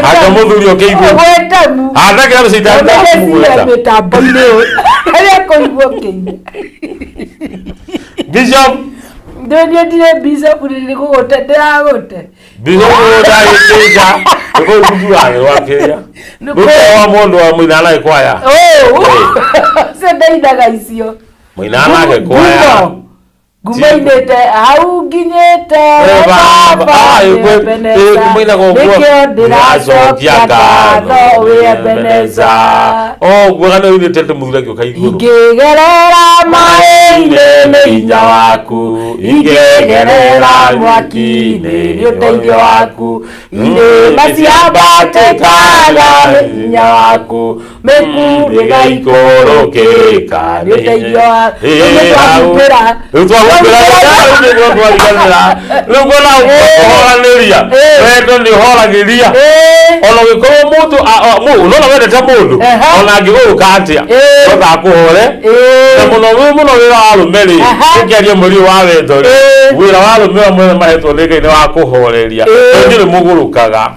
anga mũthuri ũke igũrũ, Ũgwetamu. hatakĩrĩ handũ caitani Ũmeciria ndakũgweta. Mĩtambo-inĩ ĩyo arĩa kũigua kĩina. Bishop. Ndĩniĩ ndirĩ bishop, nĩ kũgũte ndĩragũte. Bishop ndagĩtĩnja nĩkũhunjia rwa kĩrĩa rũte wa mũndũ wa mũinana gĩkwaya. Oh! Ũcio ndainaga icio. Mũinana gĩkwaya. Ngumo. Ngumo inĩte hau nginyĩte. Eh, baba, ah, nĩ Ebeneza. kũinaga ũguo. Nĩkĩo ndĩracokia ngatho wĩ Ebeneza. Oh, guoga nĩ ũinĩte atĩ mũthuri angĩũka igũrũ, Ingĩgerera maĩ-inĩ nĩ hinya waku, ingĩgerera mwaki-inĩ nĩ ũteithio waku, irĩma ciambatĩkaga nĩ hinya waku, mĩkuru ĩgaikũrũkĩka nĩ ũteithio waku. Rĩu nĩ twahumbĩra. Rĩu twahumbĩra, rĩu nĩguo twariganĩra, rĩu kuona kũhoranĩria, wendo nĩ ũhoragĩria ona ũgĩkorwo mũndũ nona wendete mũndũ, ona angĩgũrũka atĩa, no ndakũhore na mũno mũno. Wĩra wa arũme rĩ, tũkĩaria mweri ũyũ wa wendo rĩ, wĩra wa arũme ũrĩa mwene mahetwo nĩ Ngai nĩ wa kũhoreria, tondũ inyuĩ nĩ mũgũrũkaga,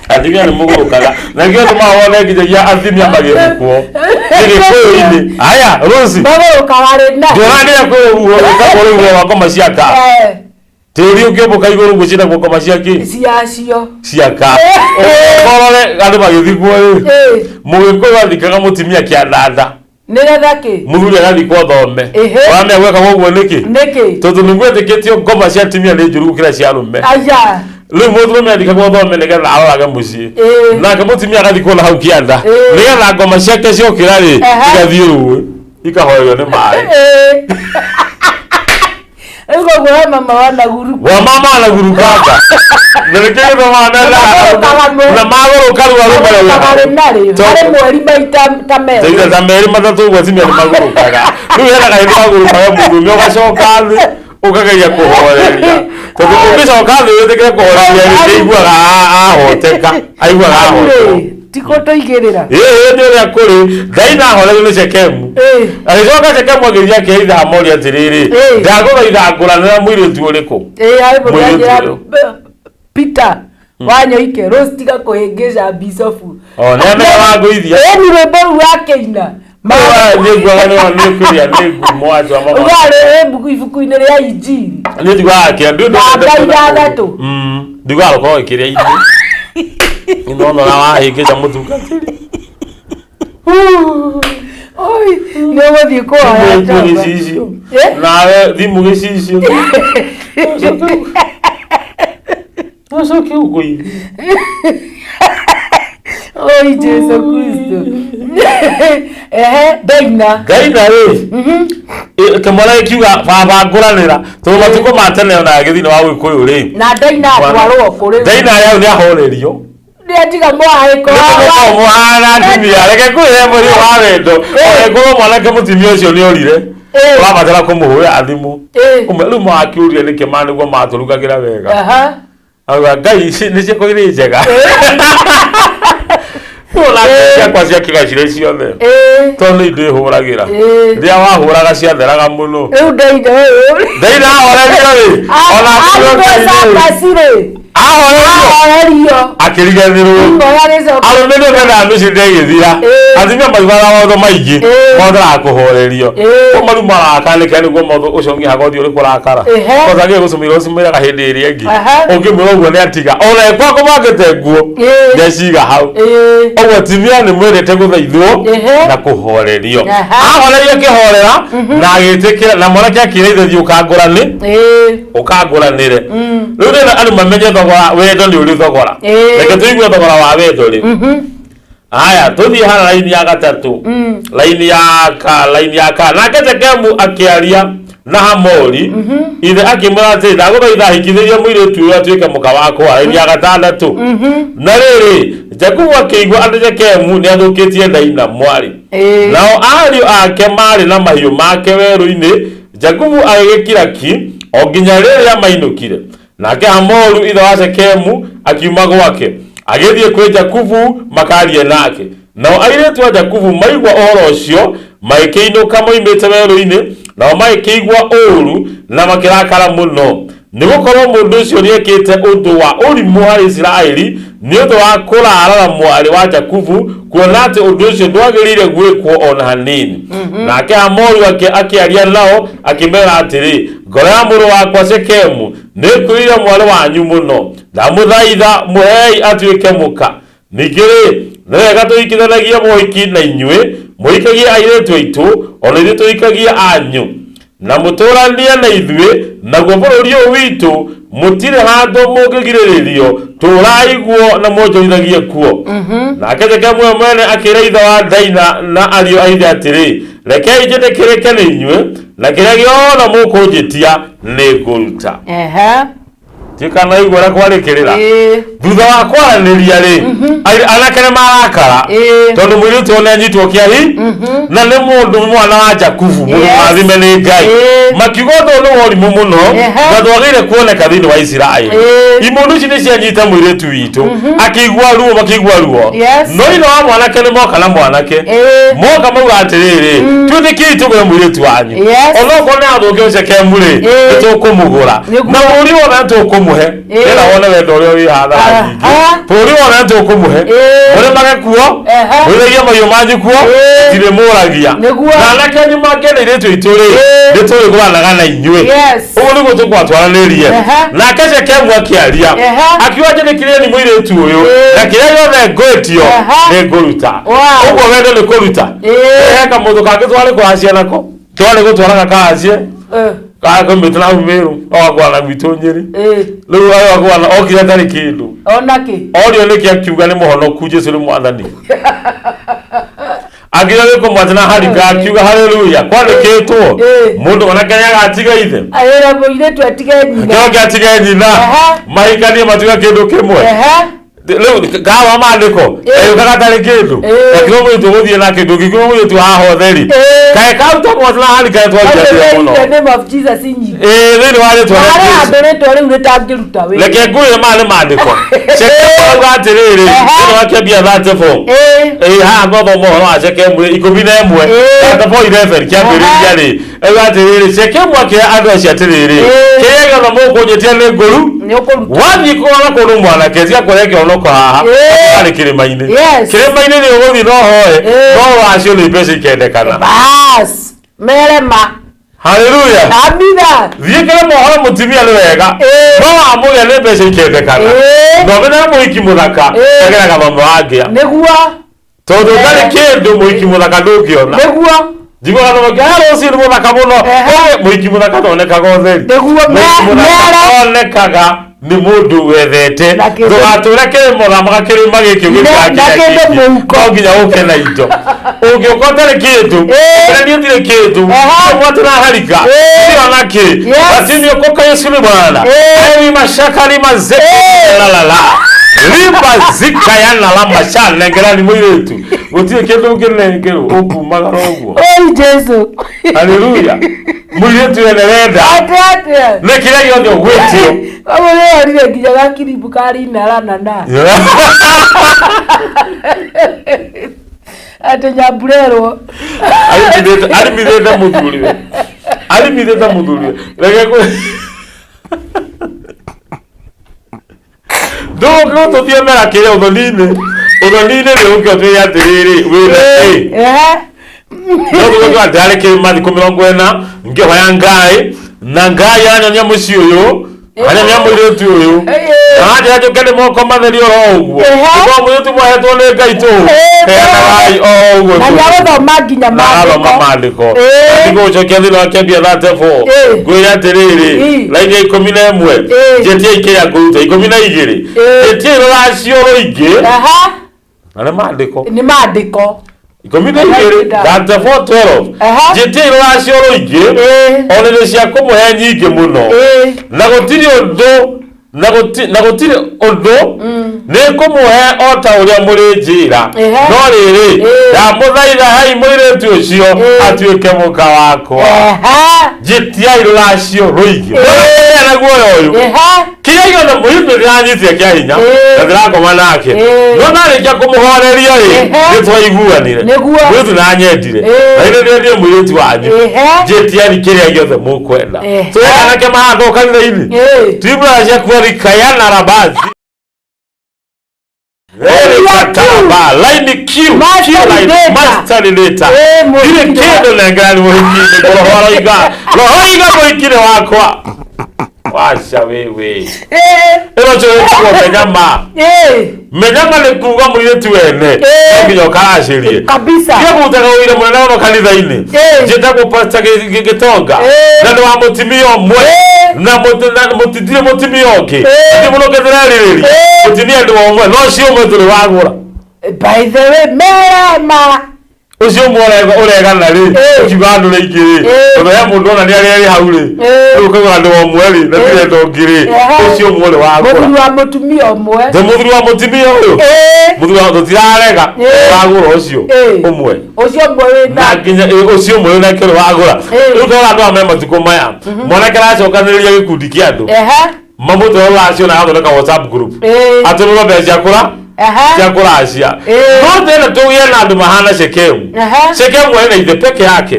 atumia nĩ mũgũrũkaga, na nĩkĩo tũmaga wone nginyagia atumia magĩthikwo gĩgĩkũyũ-inĩ aya rũci. Magũrũkaga rĩ na Ndũranĩra kwĩ rũhuho rwĩtagwo rũhuho rwa ngoma cia ka. Tĩri ũkĩũmbũka igũrũ ũguo ciĩtagwo ngoma cia kĩ? Ciacio. Cia ka. Ũkorore andũ magĩthikwo rĩ, mũgĩkũyũ athikaga mũtumia kĩandanda. Nĩgetha kĩ? Mũthuri agathikwo thome. Ũramenya gwekaga ũguo nĩkĩ? Nĩkĩ? Tondũ nĩgwetĩkĩtio ngoma cia atumia nĩ njũru gũkĩra cia arũme. Aya. Rĩu mũndũrũme athikagwo thome nĩgetha arorage mũciĩ, nake mũtumia agathikwo na hau kĩanda nĩgetha ngoma ciake ciokĩra rĩ, igathiĩ rũĩ ikahorerio nĩ maĩ. Rĩu koguo we mama wanaguruka. Wa mama anagurukanga na nĩkĩo gĩtũmaga Magũrũkaga na magũrũka rĩu arũme Magũrũkaga rĩ narĩ harĩ mweri maita ta merĩ. Taita ta merĩ matatũ ũguo atumia nĩ magũrũkaga. Rĩu hena kahĩndĩ wagũrũkaga mũndũrũme ũgacoka thĩ ũkageria kũhoreria, tondũ ũngĩcoka thĩ wĩtĩkĩre kũhoreria rĩ, nĩaiguaga ahoteka, aiguaga ahotwo. Rĩ, ti kũtũigĩrĩra. Ĩĩ, nĩ ũrĩa kũrĩ Ndaina ahorerio nĩ Shekemu. Agĩcoka Shekemu agĩthiĩ akĩra ithe Hamori atĩrĩrĩ, ndagũthaitha ngũranĩra mũirĩtu ũrĩkũ? Ĩĩ, harĩ mũndũ Mũirĩtu anjĩra, ũyũ. Peter Wanyoike, Rose tiga kũhĩngĩca bicobu. O, nĩ amenya wa ngũithia. Ĩĩ, ni rwĩmbo rũu wakĩina. Nĩ nguaga nĩ nĩ kũrĩa nĩ ngumo andũ a mama. Ũgarĩ ibuku-inĩ rĩa Injiri. Nĩ njugaga kĩrĩa ndũ Namba 6. Njugaga rũkorwo kĩrĩa inĩ nona ũrĩa wahĩngĩca mũtungatĩri. Oi, nĩ ũgũthiĩ kũhoya Thimũ Jehova. gĩcicio nawe thimũ gĩcicio ũcoke ũkũithi. Oi, Jesu Kristo. Ehe, ndaina. Ndaina rĩ, kĩmwana gĩkiuga baba ngũranĩra, tondũ matukũ ma tene ona gĩthini wa gĩkũyũ rĩ, Na ndaina atwarwo kũrĩ. Ndaina yau nĩ ahorerio. Nĩ atiga mwahĩko. Mũhana atumia, reke kwĩhe mweri wa wendo, ona ngorwo mwanake mũtumia ũcio nĩ orire, ũrabatara kũmũhũra thimũ. Ũmwe rĩu mwakĩũria nĩkĩ ma nĩguo matũrugagĩra wega. Auga Ngai ici nĩ ciakwa irĩ njega. Ona ciakwa ciakĩga cirĩ ciothe tondũ nĩ ndĩhũragĩra. Rĩrĩa wahũraga ciatheraga mũno. Rĩu ndaina ũyũ. Ndaina ahorerio rĩ, ona Arutwo akiuga Ngai rĩ. cakaci rĩ. Ahorerio. Ahorerio. Akĩriganĩrwo. Ihoya rĩcoka. Arũme nĩ mendaga mĩciĩ ĩgĩthira. Atumia matibataraga maũndũ maingĩ. Mabataraga kũhorerio. Ko maru marakanĩka nĩguo maũndũ ũcio ũngĩhaga ũthiũ ũrĩ kũrakara. Kwanza gũcumĩra ũcumĩraga hĩndĩ ĩrĩa ĩngĩ. Ũngĩmwĩra ũguo nĩ atiga. Ona ekwa kũbangĩte nguo nĩaciga hau. Ũguo atumia nĩ mwendete gũthaithwo na kũhorerio. Ahorerio akĩhorera na agĩtĩkĩra na mwanake akĩra ithe thiĩ ũkangũrani ũkangũranĩre. Rĩu rĩrĩa andũ mamenye thogora wendo nĩ ũrĩ thogora. Reke tũigue thogora wa wendo rĩ. Haya tũthiĩ hana raini ya gatatũ. Raini ya ka raini ya ka nake Shekemu akĩaria na Hamori ithe akĩmwĩra atĩrĩ ndagũthaitha hikithĩria mũirĩtu ũyũ atuĩke mũka wakwa. Raini ya gatandatũ. Na rĩrĩ Jakubu akĩigua atĩ Shekemu nĩathũkĩtie Daina mwarĩ. Nao ariũ ake marĩ na mahiũ make werũ-inĩ. Jakubu agĩgĩkira ki o nginya rĩrĩa mainũkire. Nake Hamoru ithe wa Shekemu akiuma gwake agĩthiĩ kwĩ Jakubu makarie nake. Nao airĩtu a Jakubu maigua ũhoro ũcio magĩkĩinũka moimĩte werũ-inĩ, nao magĩkĩigua ũũru na makĩrakara mũno, nĩgũkorwo mũndũ ũcio nĩekĩte ũndũ wa ũrimũ harĩ Isiraeli nĩ ũndũ wa kũrara na mwarĩ wa Jakubu, kuona atĩ ũndũ ũcio ndwagĩrĩire gwĩkwo ona hanini. Nake Hamoru akĩaria nao akĩmera atĩrĩ, ngoro ya mũrũ wakwa Shekemu nĩĩkuĩrĩire mwarĩ wanyu mũno, ndamũthaitha mũhei atuĩke mũka. Ningĩ rĩ, nĩ wega tũhikithanagie mũhiki na inyuĩ, mũhikagie airĩtu aitũ, ona ithuĩ tũhikagie anyu, na mũtũranie na ithuĩ, naguo bũrũri ũyũ witũ mũtirĩ handũ mũngĩgirĩrĩrio, tũũrai guo na mwonjorithagie kuo. Nake Shekemu we mwene akĩra ithe wa Daina na ariũ a ithe atĩrĩ, rekei njĩtĩkĩrĩke nĩ inyuĩ, na kĩrĩa gĩothe mũkũnjĩtia nĩngũruta. Tikana igua ũrĩa kwarĩkĩrĩra. Thutha wa kwaranĩria rĩ, anake nĩ marakara tondũ mũirĩtu ũyũ nĩanyitwo kĩahi na nĩ mũndũ mwana wa Jakubu, mũndũ mũrathime nĩ Ngai. Makiuga ũndũ ũyũ nĩ wa ũrimũ mũno na ndwagĩrĩire kuoneka thĩinĩ wa Isiraeli. Imũndũ ici nĩ cianyita mũirĩtu witũ, akĩigua ruo, makĩigua ruo. No ithe wa mwanake nĩ moka na mwanake. Moka mauga atĩrĩrĩ, twĩtĩkĩrei tũgũre mũirĩtu wanyu. Onokorwo nĩ athũkio Shekemu rĩ, nĩtũkũmũgũra. Na bũrũri wothe nĩtũkũmũhe. Nĩgetha wone wendo ũrĩa wĩ hathara nyingĩ. Bũrũri wothe nĩtũkũmũhe. Mũrĩmage kuo, mũrĩithagie mahiũ manyu kuo, tirĩmũragia. Na anake anyu mangĩenda airĩtu aitũ rĩ, nĩtũrĩgũranaga na inyuĩ. Ũguo nĩguo tũkwatwaranĩrie. Nake Shekemu akĩaria, akiuga njĩtĩkĩrieni mũirĩtu ũyũ, na kĩrĩa gĩothe ngwĩtio nĩngũruta. Ũguo wendo nĩ kũruta. He kamũndũ kangĩ twarĩ kũracia nako, twarĩ gũtwaraga karacie, kakomĩte na Meru, ogakwana gwitũ Nyĩrĩ. Rĩu agakwana okire atarĩ kĩndũ. Orio nĩkĩ akiuga nĩ mũhonoku Jesũ nĩ mwathani. Akiuga nĩ kũmwatĩ na harika akiuga haleluya kwandĩkĩtwo mũndũ onake nĩagatiga ithe. Ĩra mũirĩtu atige nyina. Kĩo atige nyina. Mahikanie matuĩke kĩndũ kĩmwe. Rĩu kawa maandĩko gayũkaga gatarĩ kĩndũ. Gakĩrwo mũirĩtu ũgũthiĩ nake ndũngĩkiuga mũirĩtu haha ũtheri. Kaĩ karuta mwatĩ na harika nĩtwaruta mũno. In the name of Jesus nyingĩ. Thĩinĩ wa rĩtwa rĩa Harĩ Jesũ. handũ rĩtwa rĩu rĩtangĩruta wĩra. Reke ngwĩre maya nĩ maandĩko. Shekemu auga atĩrĩrĩ, thĩinĩ wa kĩambia 34. Haha twathoma ũhoro wa Shekemu 11. 34 11 kĩambĩrĩria rĩ. Auga atĩrĩrĩ, Shekemu akĩra andũ acio atĩrĩrĩ, kĩrĩa gĩothe mũkũnjĩtia nĩ ngũru. Wathiĩ kũrora kũndũ mwanake, tiga kũrehe kĩhonoko haha, harĩ kĩrĩma-inĩ. Kĩrĩma-inĩ nĩ ũgũthiĩ no hoe, no wacio nĩ mbeca ikendekana. Bas, merema. Haleluya. Amina. Thiĩ kĩrĩma ũhoro mũtumia nĩ wega. No wamũgĩa nĩ mbeca ikendekana. Na ũmenye mũhiki mũthaka, ageraga mama wangĩa. Nĩguo. Tondũ ndarĩ kĩndũ mũhiki mũthaka ndũngĩona. Nĩguo. Njiguaga andũ makiuga, rũciũ nĩ mũthaka mũno. Mũhiki mũthaka ndonekaga ũtheri. Nĩguo. Mũhiki mũthaka onekaga nĩ mũndũ wethete. Ndũgatũre kĩrĩma ũthamaga kĩrĩma gĩkĩ ũgĩthiaga kĩrĩa kĩngĩ. No nginya ũke na indo. Ũngĩũka ũtarĩ kĩndũ, ũkĩra niĩ ndirĩ kĩndũ, ũmwatĩ na harika, ndirĩ ona kĩ. Lakini Yesu ni Bwana. Eri mashaka limazeka la la la. Limba zika ya na la masha nengera ni mũirĩtu. Gũtirĩ kĩndũ ũngĩnengerwo ũkumagara ũguo. Oi Jesu. Haleluya. Mũirĩtu ene wenda. Atĩa. Nĩ kĩrĩa gĩothe ũgwĩtio. Ũguo nĩworire nginya gakirimbu karina ranana. Atĩ nyamburerwo. Arimithĩte mũthuriwe. Arimithĩte mũthuriwe. Reke ngwĩ Ndũgũkĩrwo tũthiĩ mera kĩrĩa ũthoni-inĩ. Ũthoni-inĩ nĩ ũke ũtwĩre atĩrĩrĩ wĩna ĩ. No tũgũkĩra ndarĩ kĩrĩma thikũ 40 ngĩhoya Ngai na Ngai anyonia mũciĩ ũyũ anyonia mũirĩtu ũyũ na anjĩra njũke nĩ moko matheri oro ũguo. Nĩguo mũirĩtu mwahetwo nĩ Ngai tũhũ. Heanagai o ũguo Na tũhũ. nĩagũthoma nginya Na arathoma maandĩko. maandĩko. Ndigũcokia thĩinĩ wa kĩambia 34. Ngwĩre atĩrĩrĩ raini ya 11 njĩtiai kĩrĩa ngũruta 12 njĩtiai rũracio rũingĩ na nĩ maandĩko. Nĩ maandĩko. 12 34 12 njĩtiai rũracio rũingĩ ona indo cia kũmũhe nyingĩ mũno na gũtirĩ ũndũ na gũtirĩ ũndũ nĩ ngũmũhe o ta ũrĩa mũrĩnjĩra no rĩrĩ ndamũthaitha hai mũirĩtu ũcio atuĩke mũka wakwa. Njĩtiai rũracio rũingĩ na guoya ũyũ kĩrĩa gĩothe mũirĩtu ndĩranyitire kĩa hinya na ndĩrakoma nake no ndarĩkia kũmũhoreria rĩ nĩ twaiguanire mũirĩtu nanyendire na ithe ndĩrendire mũirĩtu wanyu njĩtiai kĩrĩa gĩothe mũkwenda. Tũrĩ anake mahandwo kanitha-inĩ tibura cia kuarikaya na rabazi Line Q Q line master later ndirĩ kĩndũ nengera nĩ mũhiki-inĩ roho aroiga roho iga mũhiki-inĩ wakwa waca wewe ĩno njũĩ menyama menyama nĩ kuga mũirĩtu wene no nginya ũkaracĩrie kabisa tiga kũrutaga ũira mũnene mũno kanitha-inĩ njĩtagwo Pastor Gĩtonga na nĩ wa mũtumia ũmwe na mũtitire mũtumia ũngĩ nĩ mũno ngĩthĩrarĩrĩria mũtumia nĩ wa ũmwe no ũcio ũmwe tũrĩ wagũra. By the way merema Ũcio ũmwe ũregana rĩ ũkiuga andũ rĩingĩ rĩ tondũ he mũndũ ona nĩ arĩa arĩ hau rĩ rĩu ũkauga andũ ũmwe rĩ na tirenda ũngĩ rĩ ũcio ũmwe ũrĩ wagũra. Mũthuri wa mũtumia ũmwe. Nĩ mũthuri wa mũtumia ũyũ. Mũthuri wa tũtirarega wagũra ũcio ũmwe. Ũcio ũmwe wĩna. Na nginya ũcio ũmwe wĩna kĩrĩ wagũra. Rĩu ndona andũ aya me matukũ maya mwanake aracokanĩrĩria gĩkundi kĩa andũ mamũtware rũracio na agathondeka WhatsApp group atũmĩrwo mbeca cia kũra cia kũracia no tena tũgĩe na andũ mahana Shekemu. Shekemu arĩ na ithe peke yake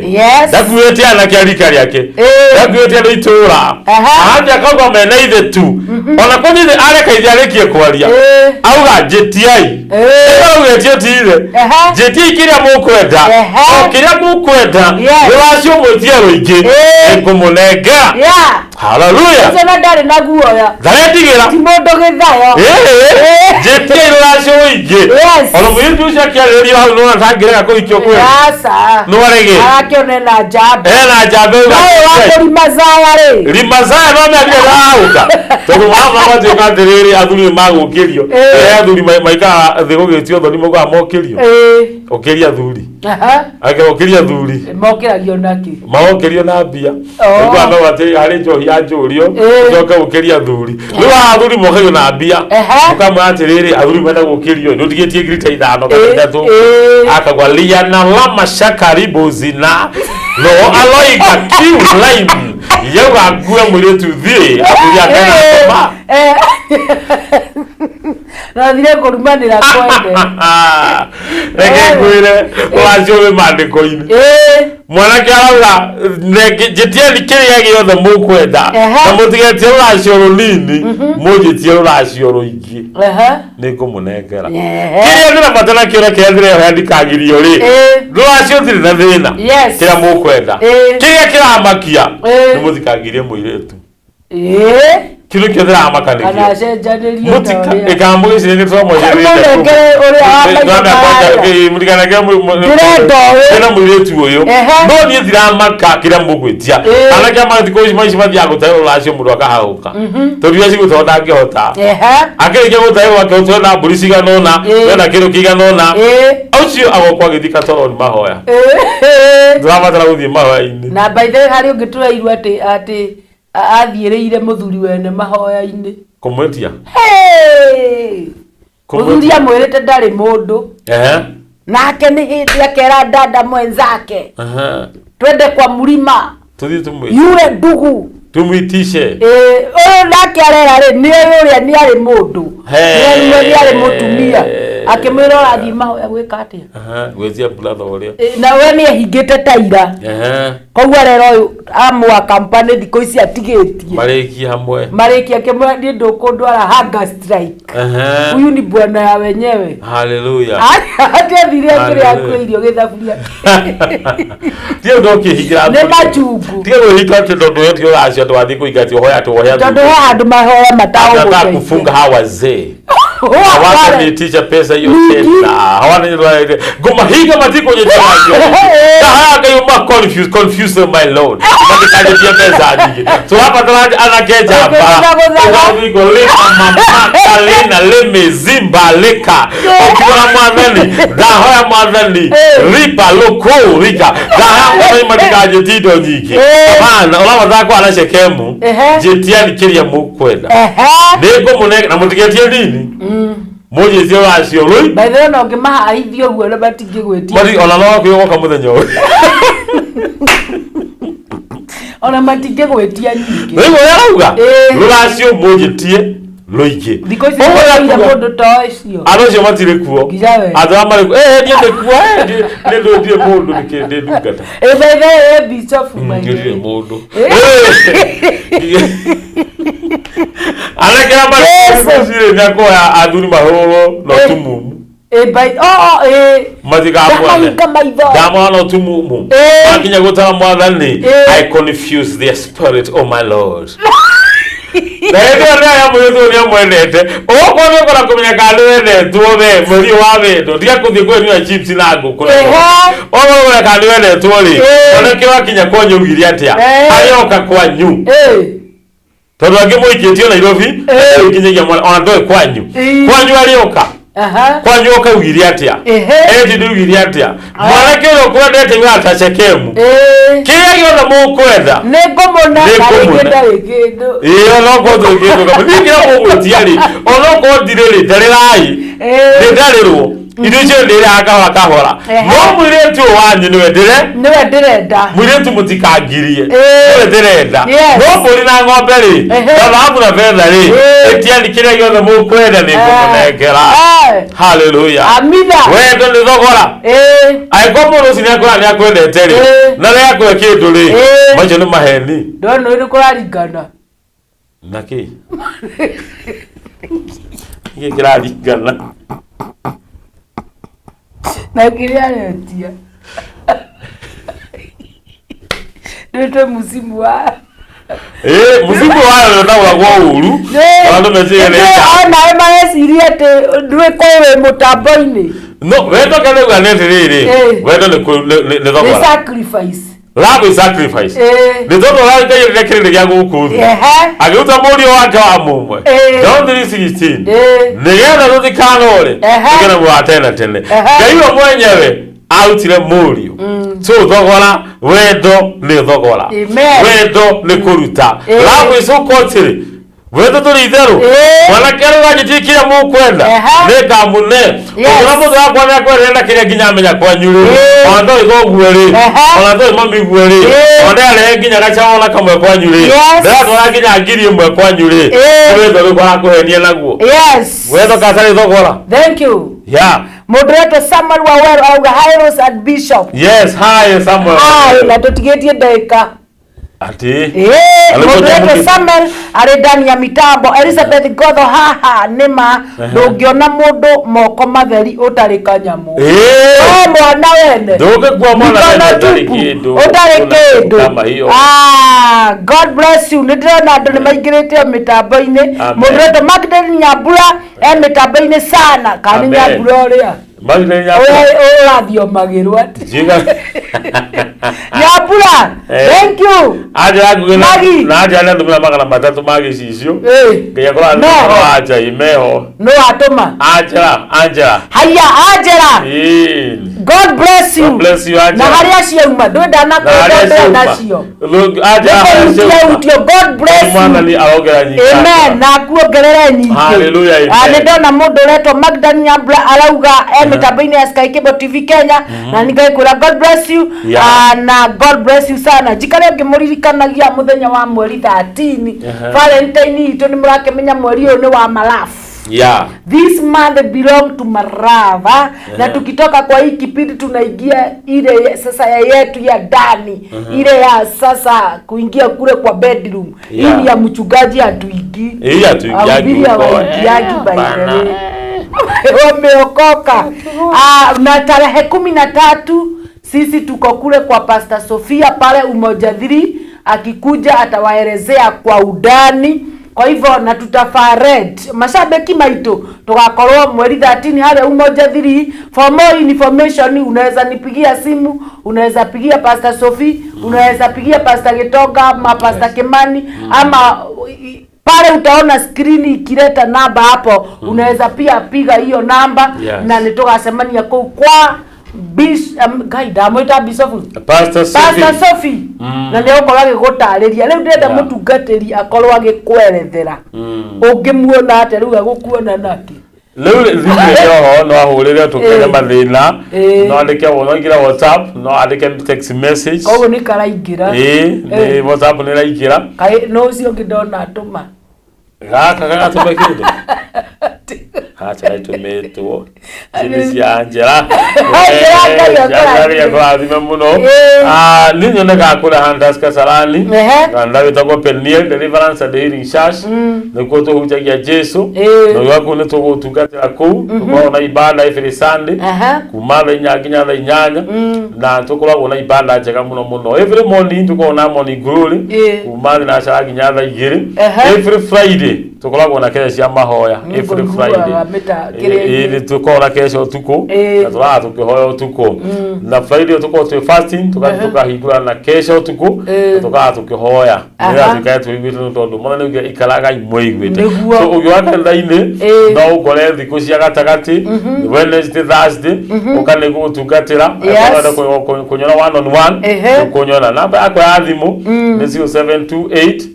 ndakuĩte anake a rika rĩake ndakuĩte andũ itũũra ahathiĩ akauga mena ithe tu ona kũnyi ithe areka ithe arĩkie kwaria auga njĩtiai augĩtie ti ithe njĩtiai kĩrĩa mũkwenda o kĩrĩa mũkwenda rũracio mwĩtie rũingĩ nĩngũmũnengera. Hallelujah. Ũcio na ndarĩ na guoya. Ndaretigĩra. Ti mũndũ gĩthayo. Njĩtiai rũracio rũingĩ. Ona mũirĩtu ũcio akĩarĩrĩria hau nĩwona tangĩrega kũhikio kweli. Aca. No arege. Arakĩona ena njamba. Ena njamba ĩyo. No ũyũ wa kũrimazaya rĩ. Rimazaya no mĩario ĩrahũka. Tondũ matuĩka atĩrĩrĩ athuri nĩ magũkĩrio. Athuri maikaraga thĩ gũgĩtio thoni maugaga mokĩrio. Ũkĩria athuri. Ake ũkĩria athuri. Mokĩragio nakĩ? Marokĩrio na mbia. Nĩguo no atĩ harĩ njohi ya njũrio ũcoke ũkĩrie athuri. Rĩu haha athuri mokagio na mbia. Ũkamwĩra atĩrĩrĩ athuri menda gũkĩrio nĩ ũtigĩtie ngiri ta 5 kana 3. Akagwa liana lama shakaribu zina no aloiga Q line yauga ngue mũirĩtu thiĩ athuri akena ngoma. Nathire kũrumanĩra kwende. Reke ngwĩre rũracio wĩ maandĩko-inĩ. Mwanake arauga njĩtieni kĩrĩa gĩothe mũkwenda na mũtigetie rũracio rũnini mũnjĩtie rũracio rũingĩ nĩngũmũnengera. Kĩrĩa ndĩrabatara kĩo na kĩrĩa ndĩrehoya ndikagirio rĩ rũracio ndirĩ na thĩna kĩrĩa mũkwenda kĩrĩa kĩramakia nĩ mũtikagirie mũirĩtu. Kĩndũ kĩo ndĩramaka nĩkĩo. Kana acenjanĩrio Mũtika ĩkaga mũgĩciria nĩ Mũnengere ũrĩa wa maitho maraya. Mũtikanengere Ndĩrenda ũyũ. Ndĩna mũirĩtu ũyũ. No niĩ ndiramaka kĩrĩa mũgwĩtia. Anake a mathikũ ici maici mathiaga gũtaĩrwo rũracio mũndũ akahagũka. Tondũ iria cigũtwarwo ndangĩhota. Akĩrĩkia gũtaĩrwo akĩhotwo na mbũri cigana ũna, wena kĩndũ kĩigana ũna. Ũcio agokwo agĩthiĩ katoroni mahoya. Ndũrabatara gũthiĩ mahoya-inĩ. Na by the way harĩ ũngĩ tũreirwo atĩ atĩ athiĩrĩire mũthuri wene mahoya-inĩ. Kũmwĩtia? Mũthuri amwĩrĩte ndarĩ mũndũ. Nake nĩ hĩndĩ akera dada mwenzake. Twende kwa mlima. Tũthiĩ tũmwĩtie. Yule ndugu. Tumwitishe. Ũyũ nake arera rĩ nĩ ũyũ ũrĩa nĩ arĩ mũndũ. Nĩ nĩ arĩ mũtumia. Akĩmwĩra ũrathiĩ mahoya gwĩka atĩa? Gwĩtia brother ũrĩa. Na we nĩ ehingĩte taira. Koguo arera ũyũ amwa kampani thikũ ici atigĩtie. Marĩkie hamwe. Marĩkia akĩmwĩra niĩ ndũkũndwara hunger strike. Huyu ni bwana ya wenyewe. Hallelujah. Atĩ athire akĩrĩa Hallelujah. irio gĩthaburia. Tiga ũndũ ũkĩhingĩra Nĩ athuri. machungu. Tiga gwĩhinga atĩ tondũ we ti ũracio andũ wathiĩ kũhinga atĩ ũhoya atĩ ũhoya Tondũ he handũ mahoya Nataka mataũgũteithia. kufunga hawa wazee hawataniitisha pesa hiyo tena hawana ngumahinga matikũnyitanagia kahaya confuse confuse them, my lord matikanjitie mbeca nyingĩ tũrabatara anake njamba Ũkĩgũtha gũthaga. lima mamaka lina limi zimba lika ũkiona mwathani ndahoya mwathani ripa loko rika ndahoya mwathani matikanjitie indo nyingĩ hapana ũrabatara kwana Shekemu njĩtiani kĩrĩa mũkwenda nĩngũmũnengera na mũtigetie nini mũnjĩtie rũracio rũi By the way, ona ũngĩmahaithia ũguo na matingĩgwĩtia. mati ona no kwĩgoka mũthenya ũyũ. Ona matingĩgwĩtia nyingĩ. Rĩu ũrĩa arauga rũracio mũnjĩtie rũingĩ. Thikũ ici Ũguo nĩkũire nĩkuga, mũndũ ta ũcio. andũ acio matirĩ kuo. Nginya we. Andũ arĩa marĩ kuo niĩ ndĩ kuo niĩ ndirĩ mũndũ nĩkĩ ndĩ ndungata. By the way, bishop by the Ndirĩ way. mũndũ. Anake arĩa marĩ Jesu. kuo nĩ akuoya athuri mahũrwo na ũtumumu. Matikamwone. Ndamahinga maitho. Ndamona ũtumumu. Makinya gũtara mwathani. I confuse their spirit, oh my lord. Na hĩndĩ ĩyo nĩ mũirĩtu ũrĩa mwendete ũgũkorwo nĩ ũkora kũmenya kana nĩ wendetwo we mweri ũyũ wa wendo tiga kũthiĩ kũnyua chips na ngũkũ na ũguo ũkora kana nĩ wendetwo rĩ onake wakinya kwanyu ugire atĩa arĩoka kwanyu tondũ angĩ mũikĩtio Nairobi nginyagia mwana ona ndoĩ kwanyu kwanyu arĩoka kwanyu oka ugire atĩa eti ndugire atĩa mwanake ũrĩa ũkwendete iwe ta Shekemu kĩrĩa gĩothe mũkwenda Nĩngũmũna na rĩngĩ Nĩngũmũna. ndarĩ kĩndũ. ĩĩ onokorwo ndũrĩ kĩndũ kamwe niĩ kĩrĩa mũgwĩtia rĩ onokorwo ndirĩ rĩ ndarĩrai nĩ ndarĩrwo indo icio ndĩrĩaga kahora kahora no mũirĩtu ũyũ wanyu nĩwe ndĩre Nĩwe ndĩrenda. mũirĩtu mũtikangirie nĩwe ndĩrenda no mbũri na ng'ombe rĩ na thahabu na betha rĩ ĩtiani kĩrĩa gĩothe mũkwenda nĩ ngũmũnengera. Haleluya. Amina. Wendo nĩ thogora. Angĩkorwo mũndũ ũcio nĩakwĩra nĩakwendete rĩ na nĩakũhe kĩndũ rĩ macio nĩ maheni. Ndona ũrĩ kũraringana. Na kĩ gĩkĩ kĩraringana Na kĩrĩa aretia. Nĩ musimu wa Mũcibi wayo ũtagũragwo ũru andũ meciria nĩ onawe mareciria atĩ ndwĩ kũu wĩ mũtambo-inĩ. No wendo kenauga nĩ atĩrĩrĩ wendo nĩ nĩ Nĩ thogora. sacrifice. Love is sacrifice. Nĩ tondũ ũrĩa Ngai endire kĩrĩndĩ gĩa gũkũ thĩ agĩruta mũriũ wake wa mũmwe John 3:16 nĩgetha tũtikanore tũgĩe na muoyo wa tene na tene. Ngai we mwenyewe arutire mũriũ. So thogora wendo nĩ thogora. Amen. Wendo nĩ kũruta. Love is so costly. Wendo tũrĩ itherũ mwanake arauga njitie kĩrĩa mũkwenda nĩngamũne ũngĩona mũndũ wakwa nĩakwendete kĩrĩa nginya amenya kwanyu rĩ ona ndoĩ thoguo rĩ ona ndoĩ mamiguo rĩ ona ndearehe nginya gacaũ ona kamwe kwanyu rĩ nderatwara nginya 1000 kwanyu rĩ nĩ wendo ũrĩkũ arakũhenia naguo? Wendo katarĩ thogora. Thank you. Yeah. Mũndũ wetwo Samuel Waweru auga hi Rose and Bishop. Yes, hi Samuel. Hi, na tũtigĩtie ndagĩka. Atĩ Mũndũ wetwo Samuel arĩ ndani ya mitambo. Elizabeth Ngotho haha nĩma ndũngĩona mũndũ moko matheri ũtarĩ kanyamũ. O mwana wene. Ndũngĩkua mwana Mikono wene ũtarĩ tupu, kĩndũ. ũtarĩ kĩndũ. Kama hiyo. God bless you. Nĩ ndĩrona andũ nĩ maingĩrĩte mĩtambo-inĩ. Amen. Mũndũ wetwo Magdalene Nyambura e mĩtambo-inĩ sana. Kana nĩ Amen. Nyambura ũrĩa? Magdalene Nyambura. Ũrĩa ũrathiomagĩrwo atĩ. Jiga. Nyambura, thank you. Angela ngugi Maggie. na Angela nĩatũmĩra 300 ma gĩcicio nginya kũrathiĩ Meho. ũhoro wa Ngai meho. No atũma. Angela, Angela. Haya Angela. God bless you. God bless you Angela. Na harĩa ciauma ndũĩ Na harĩa ndanakwenda ciauma. nacio. Look, Angela harĩa Nĩkũhutia ciauma. hutio. God bless you. Mwathani arongera nyingĩ. Amen. Na akuongerere nyingĩ. Hallelujah, amen. Nĩ ndona mũndũ ũretwo Magdalene Nyambura arauga e mĩtambo-inĩ ya Sky Cable TV Kenya na nĩngakwĩra God bless you. Na God bless you sana. Njikare ngĩmũririkanagia mũthenya wa mweri 13 Valentine itũ nĩ mũrakĩmenya mweri ũyũ nĩ wa malafu. This month belong to Marava. Na tukitoka kwa hii kipindi tunaingia ile sasa ya yetu ya ndani, ile ya sasa kuingia kule kwa bedroom. Hii ya mchungaji hatuingii. Hii hatuingiagi Wahubiri huko. hawaingiagi by the Bana. way. Wameokoka. Na tarehe 13 sisi tuko kule kwa Pastor Sofia pale Umoja 3, akikuja atawaelezea kwa undani. Kwa hivyo na tutafared mashabiki maitu tugakorwo mweri 13 haria Umoja 3. For more information unaweza nipigia simu, unaweza pigia Pastor Sophie, unaweza pigia Pastor Gitonga ama Pastor Kimani, ama pale utaona screen ikileta namba hapo, unaweza pia piga hiyo namba. Na nitugacemania kuu kwa Ngai ndamwĩta Bishop Pastor Sophie. Pastor Sophie. Na nĩ ũkorwo agĩgũtarĩria rĩu ndĩrenda mũtungatĩri akorwo agĩkwerethera. Ũngĩmuona atĩa rĩu agũkuona nake? Rĩu thimũ ĩyo no ahũrĩre tũkĩre mathĩna, no andĩke, no aingĩre WhatsApp, no andĩke text message. Koguo nĩ karaingĩra. Ĩĩ, nĩ WhatsApp nĩ ĩraingĩra. Kaĩ no ũcio ũngĩ ndona atũma. Gaka gagatũma kĩndũ acha ĩtũmĩtwo ici cia Angela. Angela, Ngai akũrathime. Akũrathime mũno. Niĩ nyonekaga kũrĩa Handas Kasarani, kanitha wĩtagwo Peniel Deliverance and Healing Church, nĩkuo tũhunjagia Jesu. Na ũgĩũka kũu nĩ tũgũtungatĩra kũu, tũkoragwo na ibada every Sunday kuma thaa 4 nginya thaa 8, na tũkoragwo na ibada njega mũno mũno. Every morning tũkoragwo na morning glory kuma thinacara nginya thaa 2. Every Friday tũkoragwo na keca cia mahoya every Ngũiguaga Friday. kĩrĩa Ĩĩ, nĩ tũkoragwo na keca ũtukũ na tũraga tũkĩhoya ũtukũ, na Friday tũkoragwo twĩ fasting, tũgathiĩ tũkahingũra na keca ũtukũ na tũkaga tũkĩhoya nĩgetha tũikare twĩiguĩte, nĩ tondũ Mwathani augire ikaragai mwĩiguĩte. So ũngĩũka kanitha-inĩ no ũkore thikũ cia gatagatĩ, Wednesday, Thursday, ũka nĩ gũgũtungatĩra. Ũrenda kũnyona one on one, ũkũnyona. Namba yakwa ya thimũ nĩ 0728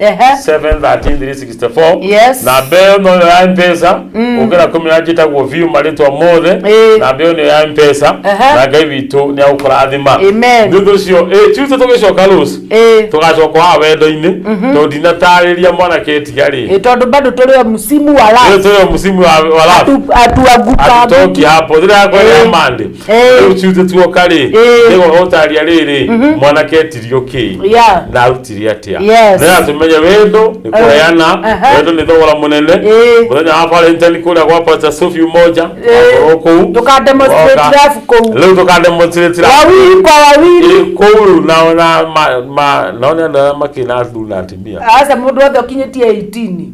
713 364. Namba ĩyo noyo ya M-Pesa, ũngĩenda kũmenya njĩtagwo biũ marĩtwa mothe. Namba ĩyo nĩyo ya M-Pesa. Na Ngai witũ nĩ agũkũrathima. Amen. Nĩ ũndũ ũcio Tuesday tũgĩcoka rũciũ, tũgacoka haha wendo-inĩ, tondũ ndinatarĩria mwanake etiga rĩ. Tondũ bado tũrĩ o msimu wa Rĩu love. tũrĩ o msimu wa love. Atuanguka. Atutoki hapo thira yakwa ya Monday. Rĩu Tuesday tuoka rĩ, nĩgũgũtarĩria rĩrĩ mwanake etirio kĩ na arutire atĩa, nĩgetha tũmenye wendo nĩ kũheana. Wendo nĩ thogora mũnene. Mũthenya wa Valentine kũrĩa gwa Pastor Sophie Umoja akorwo kũu. Tũka demonstrate Oka. love kũu. Rĩu tũka demonstrate love. Wawili kwa wawili. Kũu rĩu nao na ma nao nĩ andũ arĩa makĩrĩ na athuri na atumia. Aca, mũndũ wothe ũkinyĩtie 18.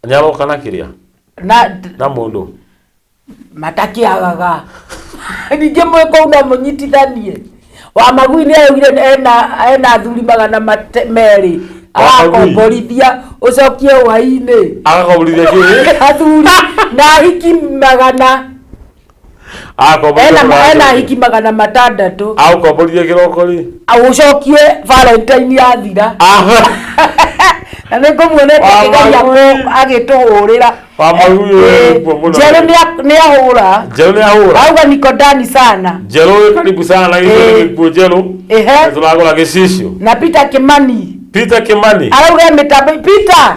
Nĩaroka na kĩrĩa Na na mũndũ. Matakĩagaga ningĩ mwĩ kũu no mũnyitithanie. Wa magui nĩ augire ena athuri 200 arakomborithia ũcokie hwaĩ-inĩ. Agakomborithia kĩ? Athuri na ahiki magana Agakomborithia ena ahiki 600. Agũkomborithia kĩroko rĩ? Ũcokie Valentine yathira. Na nĩ ngũmuonete akĩgeria agĩtũhũrĩra. Wa magui ũyũ nĩkuo mũno. Njerũ nĩ ahũra. Njerũ nĩ ahũra. Auga niko ndani sana. Njerũ wĩ karibu sana na gĩkuũ njerũ. Tũragũra gĩcicio. Na Peter Kimani. Peter Kimani. Arauga mĩtambo Peter.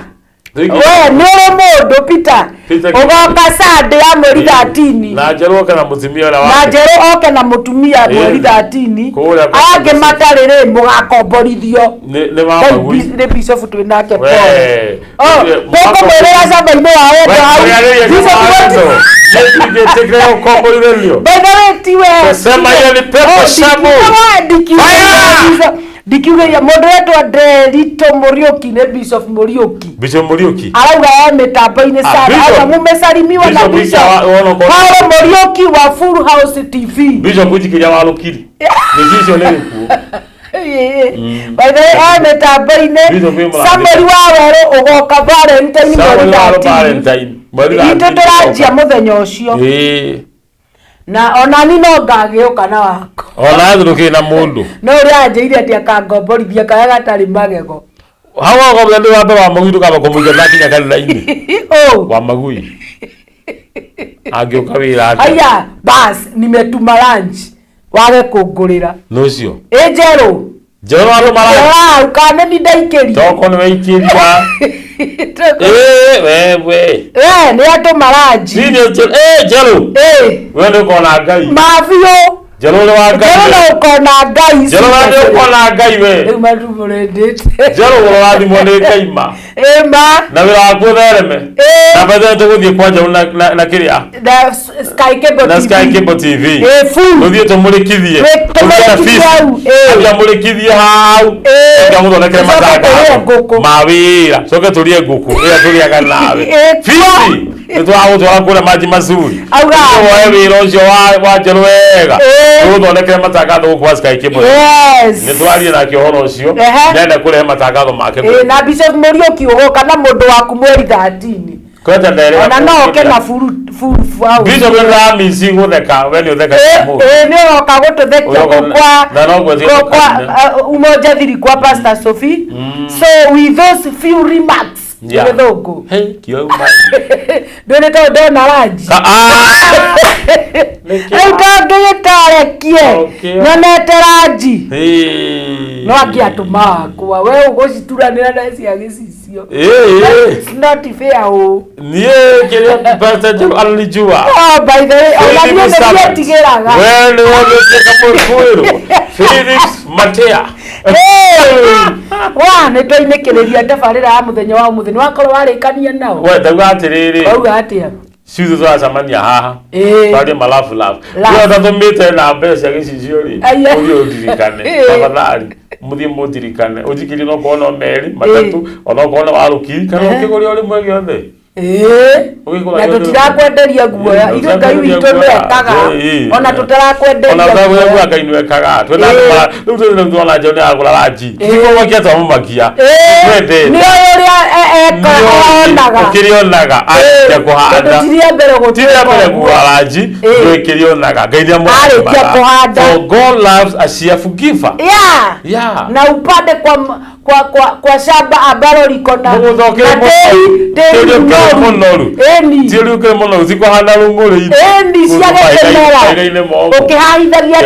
Tũingĩ- We nĩ ũrĩ mũndũ Peter. Peter Kimani. Ũgoka Sunday ya mweri 13. Na njerũ oke na mũtumia ũrĩa Na wake. njerũ oke na mũtumia mweri 13. Kũrĩa kwa Angĩ matarĩ rĩ mũgakomborithio. Nĩ wa magui. Nĩ bishop twĩ nake We. pole. Oh, tũkũmwĩrĩra camba-inĩ wa wendo hau. Bishop Bishop By the way, tiwe. Tusema hiyo ni pepo Oh, shabu. Fire! Ndikiugeria mũndũ wetwo Nderito Mũriũki nĩ Bishop Mũriũki. Bishop Mũriũki. Arauga e mĩtambo-inĩ sana. Bishop. Auga mumesalimiwa na Bishop Bishop Wiki Paulo Mũriũki wa Full House TV. Bishop Wiki wa Rũkiri. Gĩcicio nĩ gĩkuũ. By the way, e mĩtambo-inĩ. Bishop wĩ mũrathime. Samuel wa Werũ ũgoka Valentine mweri Samuel wa 13. Valentine. Mweri Itũ 13. tũranjia mũthenya ũcio. Na onani no ngagĩũka na wako. Ona thurũkĩ na mũndũ. No ũrĩa anjĩire atĩ akangomborithia kaya gatarĩ magego. Hau wakomborithia ndĩ wa mbere wa magui ndũkamba kũmũiga ndakinya kanitha-inĩ. Oh. Wa magui. Angĩũka wĩra atĩa? Aya, bas nimetuma lunch wage kũngũrĩra. Nĩ ũcio. Ĩ njerũ. Njerũ atũma ranji. Wow, kana nĩ ndaikĩria. Toko nĩ waikiria. We we. We nĩ atũma ranji. Senior Njerũ. We nĩ ũkona Ngai. Mabiũ. Njerũ nĩ wa Ngai. Njerũ no ũkona Ngai. Njerũ nĩ ũkona Ngai we. Rĩu matumũrĩndĩte. Njerũ ũrathimwo nĩ Ngai ma. Ma. Na wĩra waku ũthereme. Na bethe tũgũthiĩ kwa Njerũ na kĩrĩa. Na Sky Cable TV. Na Sky Cable TV. Full. Tũthiĩ tũmũrĩkithie. Tũmũrĩkithie hau. Tũmũrĩkithie hau. Tũmũthondekere matangatho ma wĩra. Coke tũrĩe ngũkũ ĩrĩa tũrĩaga nawe. Fici. Nĩtwagũtwara kũrĩa maji mazuri. Auga. Woe wĩra ũcio wa Njerũ wega. Tũgũthondekere matangatho gũkũ kwa Sky Cable. Yes. Nĩtwarie nake ũhoro ũcio. Nĩenda kũrehe matangatho make. Na Bishop Mũriũki ũgũka na mũndũ waku mweri 13. Kweta ndere. Ona no oke na furu furu. Bishop nĩndamisi gũtheka, we nĩ ũthekagia mũndũ. Nĩ ũroka gũtũthekia kwa Umoja Thiri kwa Pastor Sophie. So with those few remarks gĩthũngũ. Ndũrĩ tondũ ndona ranji. Rĩu ndangĩgĩtarekie nyonete ranji. No angĩatũma wakwa we ũgũcituranĩra na cia gĩcicio. It's not fair ũ. Niĩ kĩrĩa Pastor Njerũ alijua. Oh, by the way, ona niĩ nĩndietigĩraga. We nĩ wonete kamũkwĩrwo. Philip Matea. Wa nĩ twainĩkĩrĩria tabarĩra ya mũthenya wa ũmũthĩ. Nĩ wakorwo warĩkania nao. We ndauga atĩrĩrĩ. Wauga atĩa? Ciitũ tũracemania haha. Twarie malafu lafu. We ũtatũmĩte na mbeca cia gĩcicio rĩ. Ũthiĩ ũndirikane. Tafadhali. Mũthiĩ mũndirikane. Ũnjikĩrie no korwo no merĩ, matatũ, ona okorwo nĩ warũkiri, kana ũkĩgũre o rĩmwe gĩothe. Na tũtirakwenderia guoya. Ithuĩ Ngai witũ nĩekaga. Ona tũtarakwenderia guoya. Ona tũtarakwenderia Ngai nĩekaga. Rĩu tũrĩ tuona Njerũ nĩaragũra ranji. Tũtikũmakia twamũmakia. Nĩoĩ ũrĩa onaga. Ũkĩrĩa onaga. Arĩkia kũhanda. Tondũ ti rĩa mbere gũtuĩka Ti rĩa mbere kũgũra ranji. Ndũĩ kĩrĩa onaga. Ngai nĩamũrathimaga. Arĩkia kũhanda. For God loves a cheerful giver. Yeah. Yeah. Na upande kwa shamba ambalo liko na tĩri mũnoru. Tĩri ũkĩrĩ mũnoru ti kũhanda rũng'ũrĩ-inĩ. Ĩni cia gĩkĩmera. Ũkĩhahithagia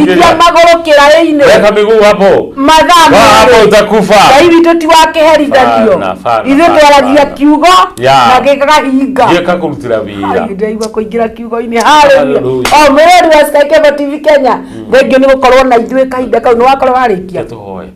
ikia magũrũ kĩraĩ-inĩ. Weka miguu hapo. Mathaa hapo utakufa. Ngai witũ ti wa kĩherithanio. Ithuĩ twaragia kiugo na gĩkahinga. Gĩgakũrutĩra wĩra. Ndĩraigua kũingĩra kiugo-inĩ. Hallelujah. O mũrori wa Sky Cable TV Kenya. Thengiũ nĩ gũkorwo na ithuĩ kahinda kau nĩ wakorwo warĩkia. Tũhoe.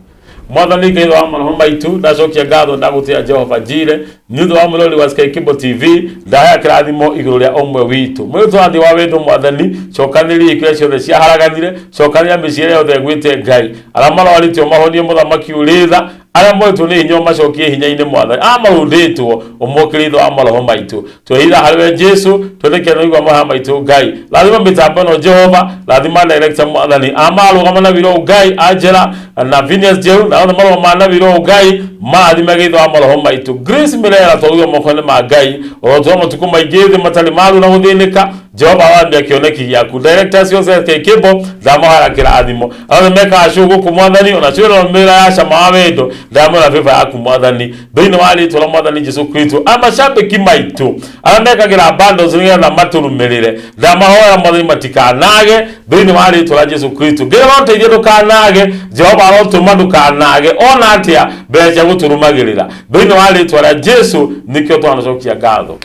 Mwathani Ngai wa maroho maitu ndacokia ngatho ndagũtĩa Jehova Jire nĩ ũndũ wa mũrori wa Sky Cable TV ndahea kĩrathimo igũrũ rĩa ũmwe witũ mwĩrĩ tũrathiĩ wa wendo Mwathani cokanĩria ikĩra ciothe ciaharaganire cokanĩria mĩciĩ ĩrĩa yothe ĩgwĩte Ngai arĩa marwarĩtio mahonie mũthamaki ũrĩ tha arĩa moĩtwo nĩ hinya ũmacokie hinya-inĩ Mwathani arĩa marũndĩtwo ũmokĩrie ithe wa maroho maitũ twehitha harĩ we Jesu twĩtĩkia nĩ ũigua mahoya maitũ Ngai rathima mĩtambo ĩno Jehova rathima director Mwathani arĩa marũgama na wĩra ũyũ Ngai Angela na Phineas Njerũ na othe marũgama na wĩra ũyũ Ngai marathime ithe wa maroho maitũ Grace Mirera twaruga moko-inĩ ma Ngai ũrotũra matukũ maingĩ thĩ matarĩ maru na gũthĩnĩka Jehova arambia kĩoneki gĩaku directors ciothe Sky Cable ndamahoera kĩrathimo othe mekaga show gũkũ Mwathani ona cio mĩra ya cama wa wendo ndamwĩra favor yaku Mwathani thĩinĩ wa rĩtwa rĩa Mwathani Jesu Kristo amashabiki maitũ arĩa mekagĩra bundles nĩgetha matũrũmĩrĩre ndamahoera Mwathani matikanage thĩinĩ wa rĩtwa rĩa Jesu Kristo Ngai aroteithia ndũkanage Jehova arotũma ndũkanage ona atĩa mbeca cia gũtũrũmagĩrĩra thĩinĩ wa rĩtwa rĩa Jesu nĩkĩo twanacokia ngatho.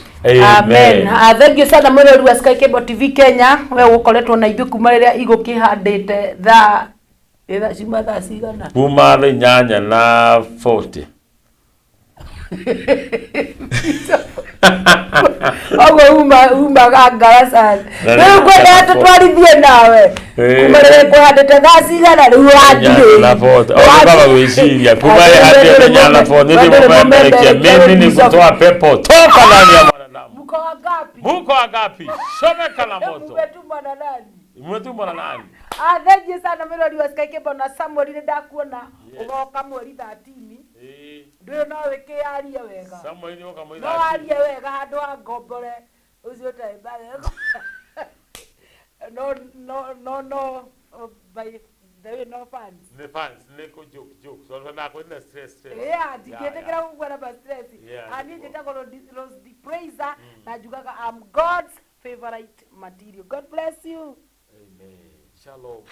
Amen. Thank you sana mwĩrori wa Sky Cable TV Kenya we ũkoretwo na ithuĩ kuma rĩrĩa igũkĩhandĩte thaa cuma thaa cigana kuma thaa 8:40 Oguo umaga ngaraca rĩu ngwendaga tũtwarithie nawe kuma rĩrĩa ĩkũhandĩte thaa cigana rĩu ũrathiĩ gwĩciria kuma ĩhandĩte 8:40 nĩndĩmũmemerekia mimi ni kutoa pepo toka ndani ya mwanadamu. Mko wangapi? Mko wangapi? Shomeka na moto. Mmetumwa na nani? Mmetumwa na nani? Thengiũ sana mwĩrori wa Sky Cable na Samuel nĩ ndakuona ũgoka mweri 13. Ndũyũ no wĩkĩarie wega. Samuel nĩ oka mweri 13. No arie wega handũ ha ngombore ũcio ũtarĩ No no no no by the way no fans. Nĩ fans nĩ kũ joke joke. So na kwĩna stress stress. Yeah, ndingĩtĩkĩra gũkua na stress. Niĩ njĩtagwo Rose the Praiser na njugaga I'm God's favorite material. God bless you. Amen. Shalom.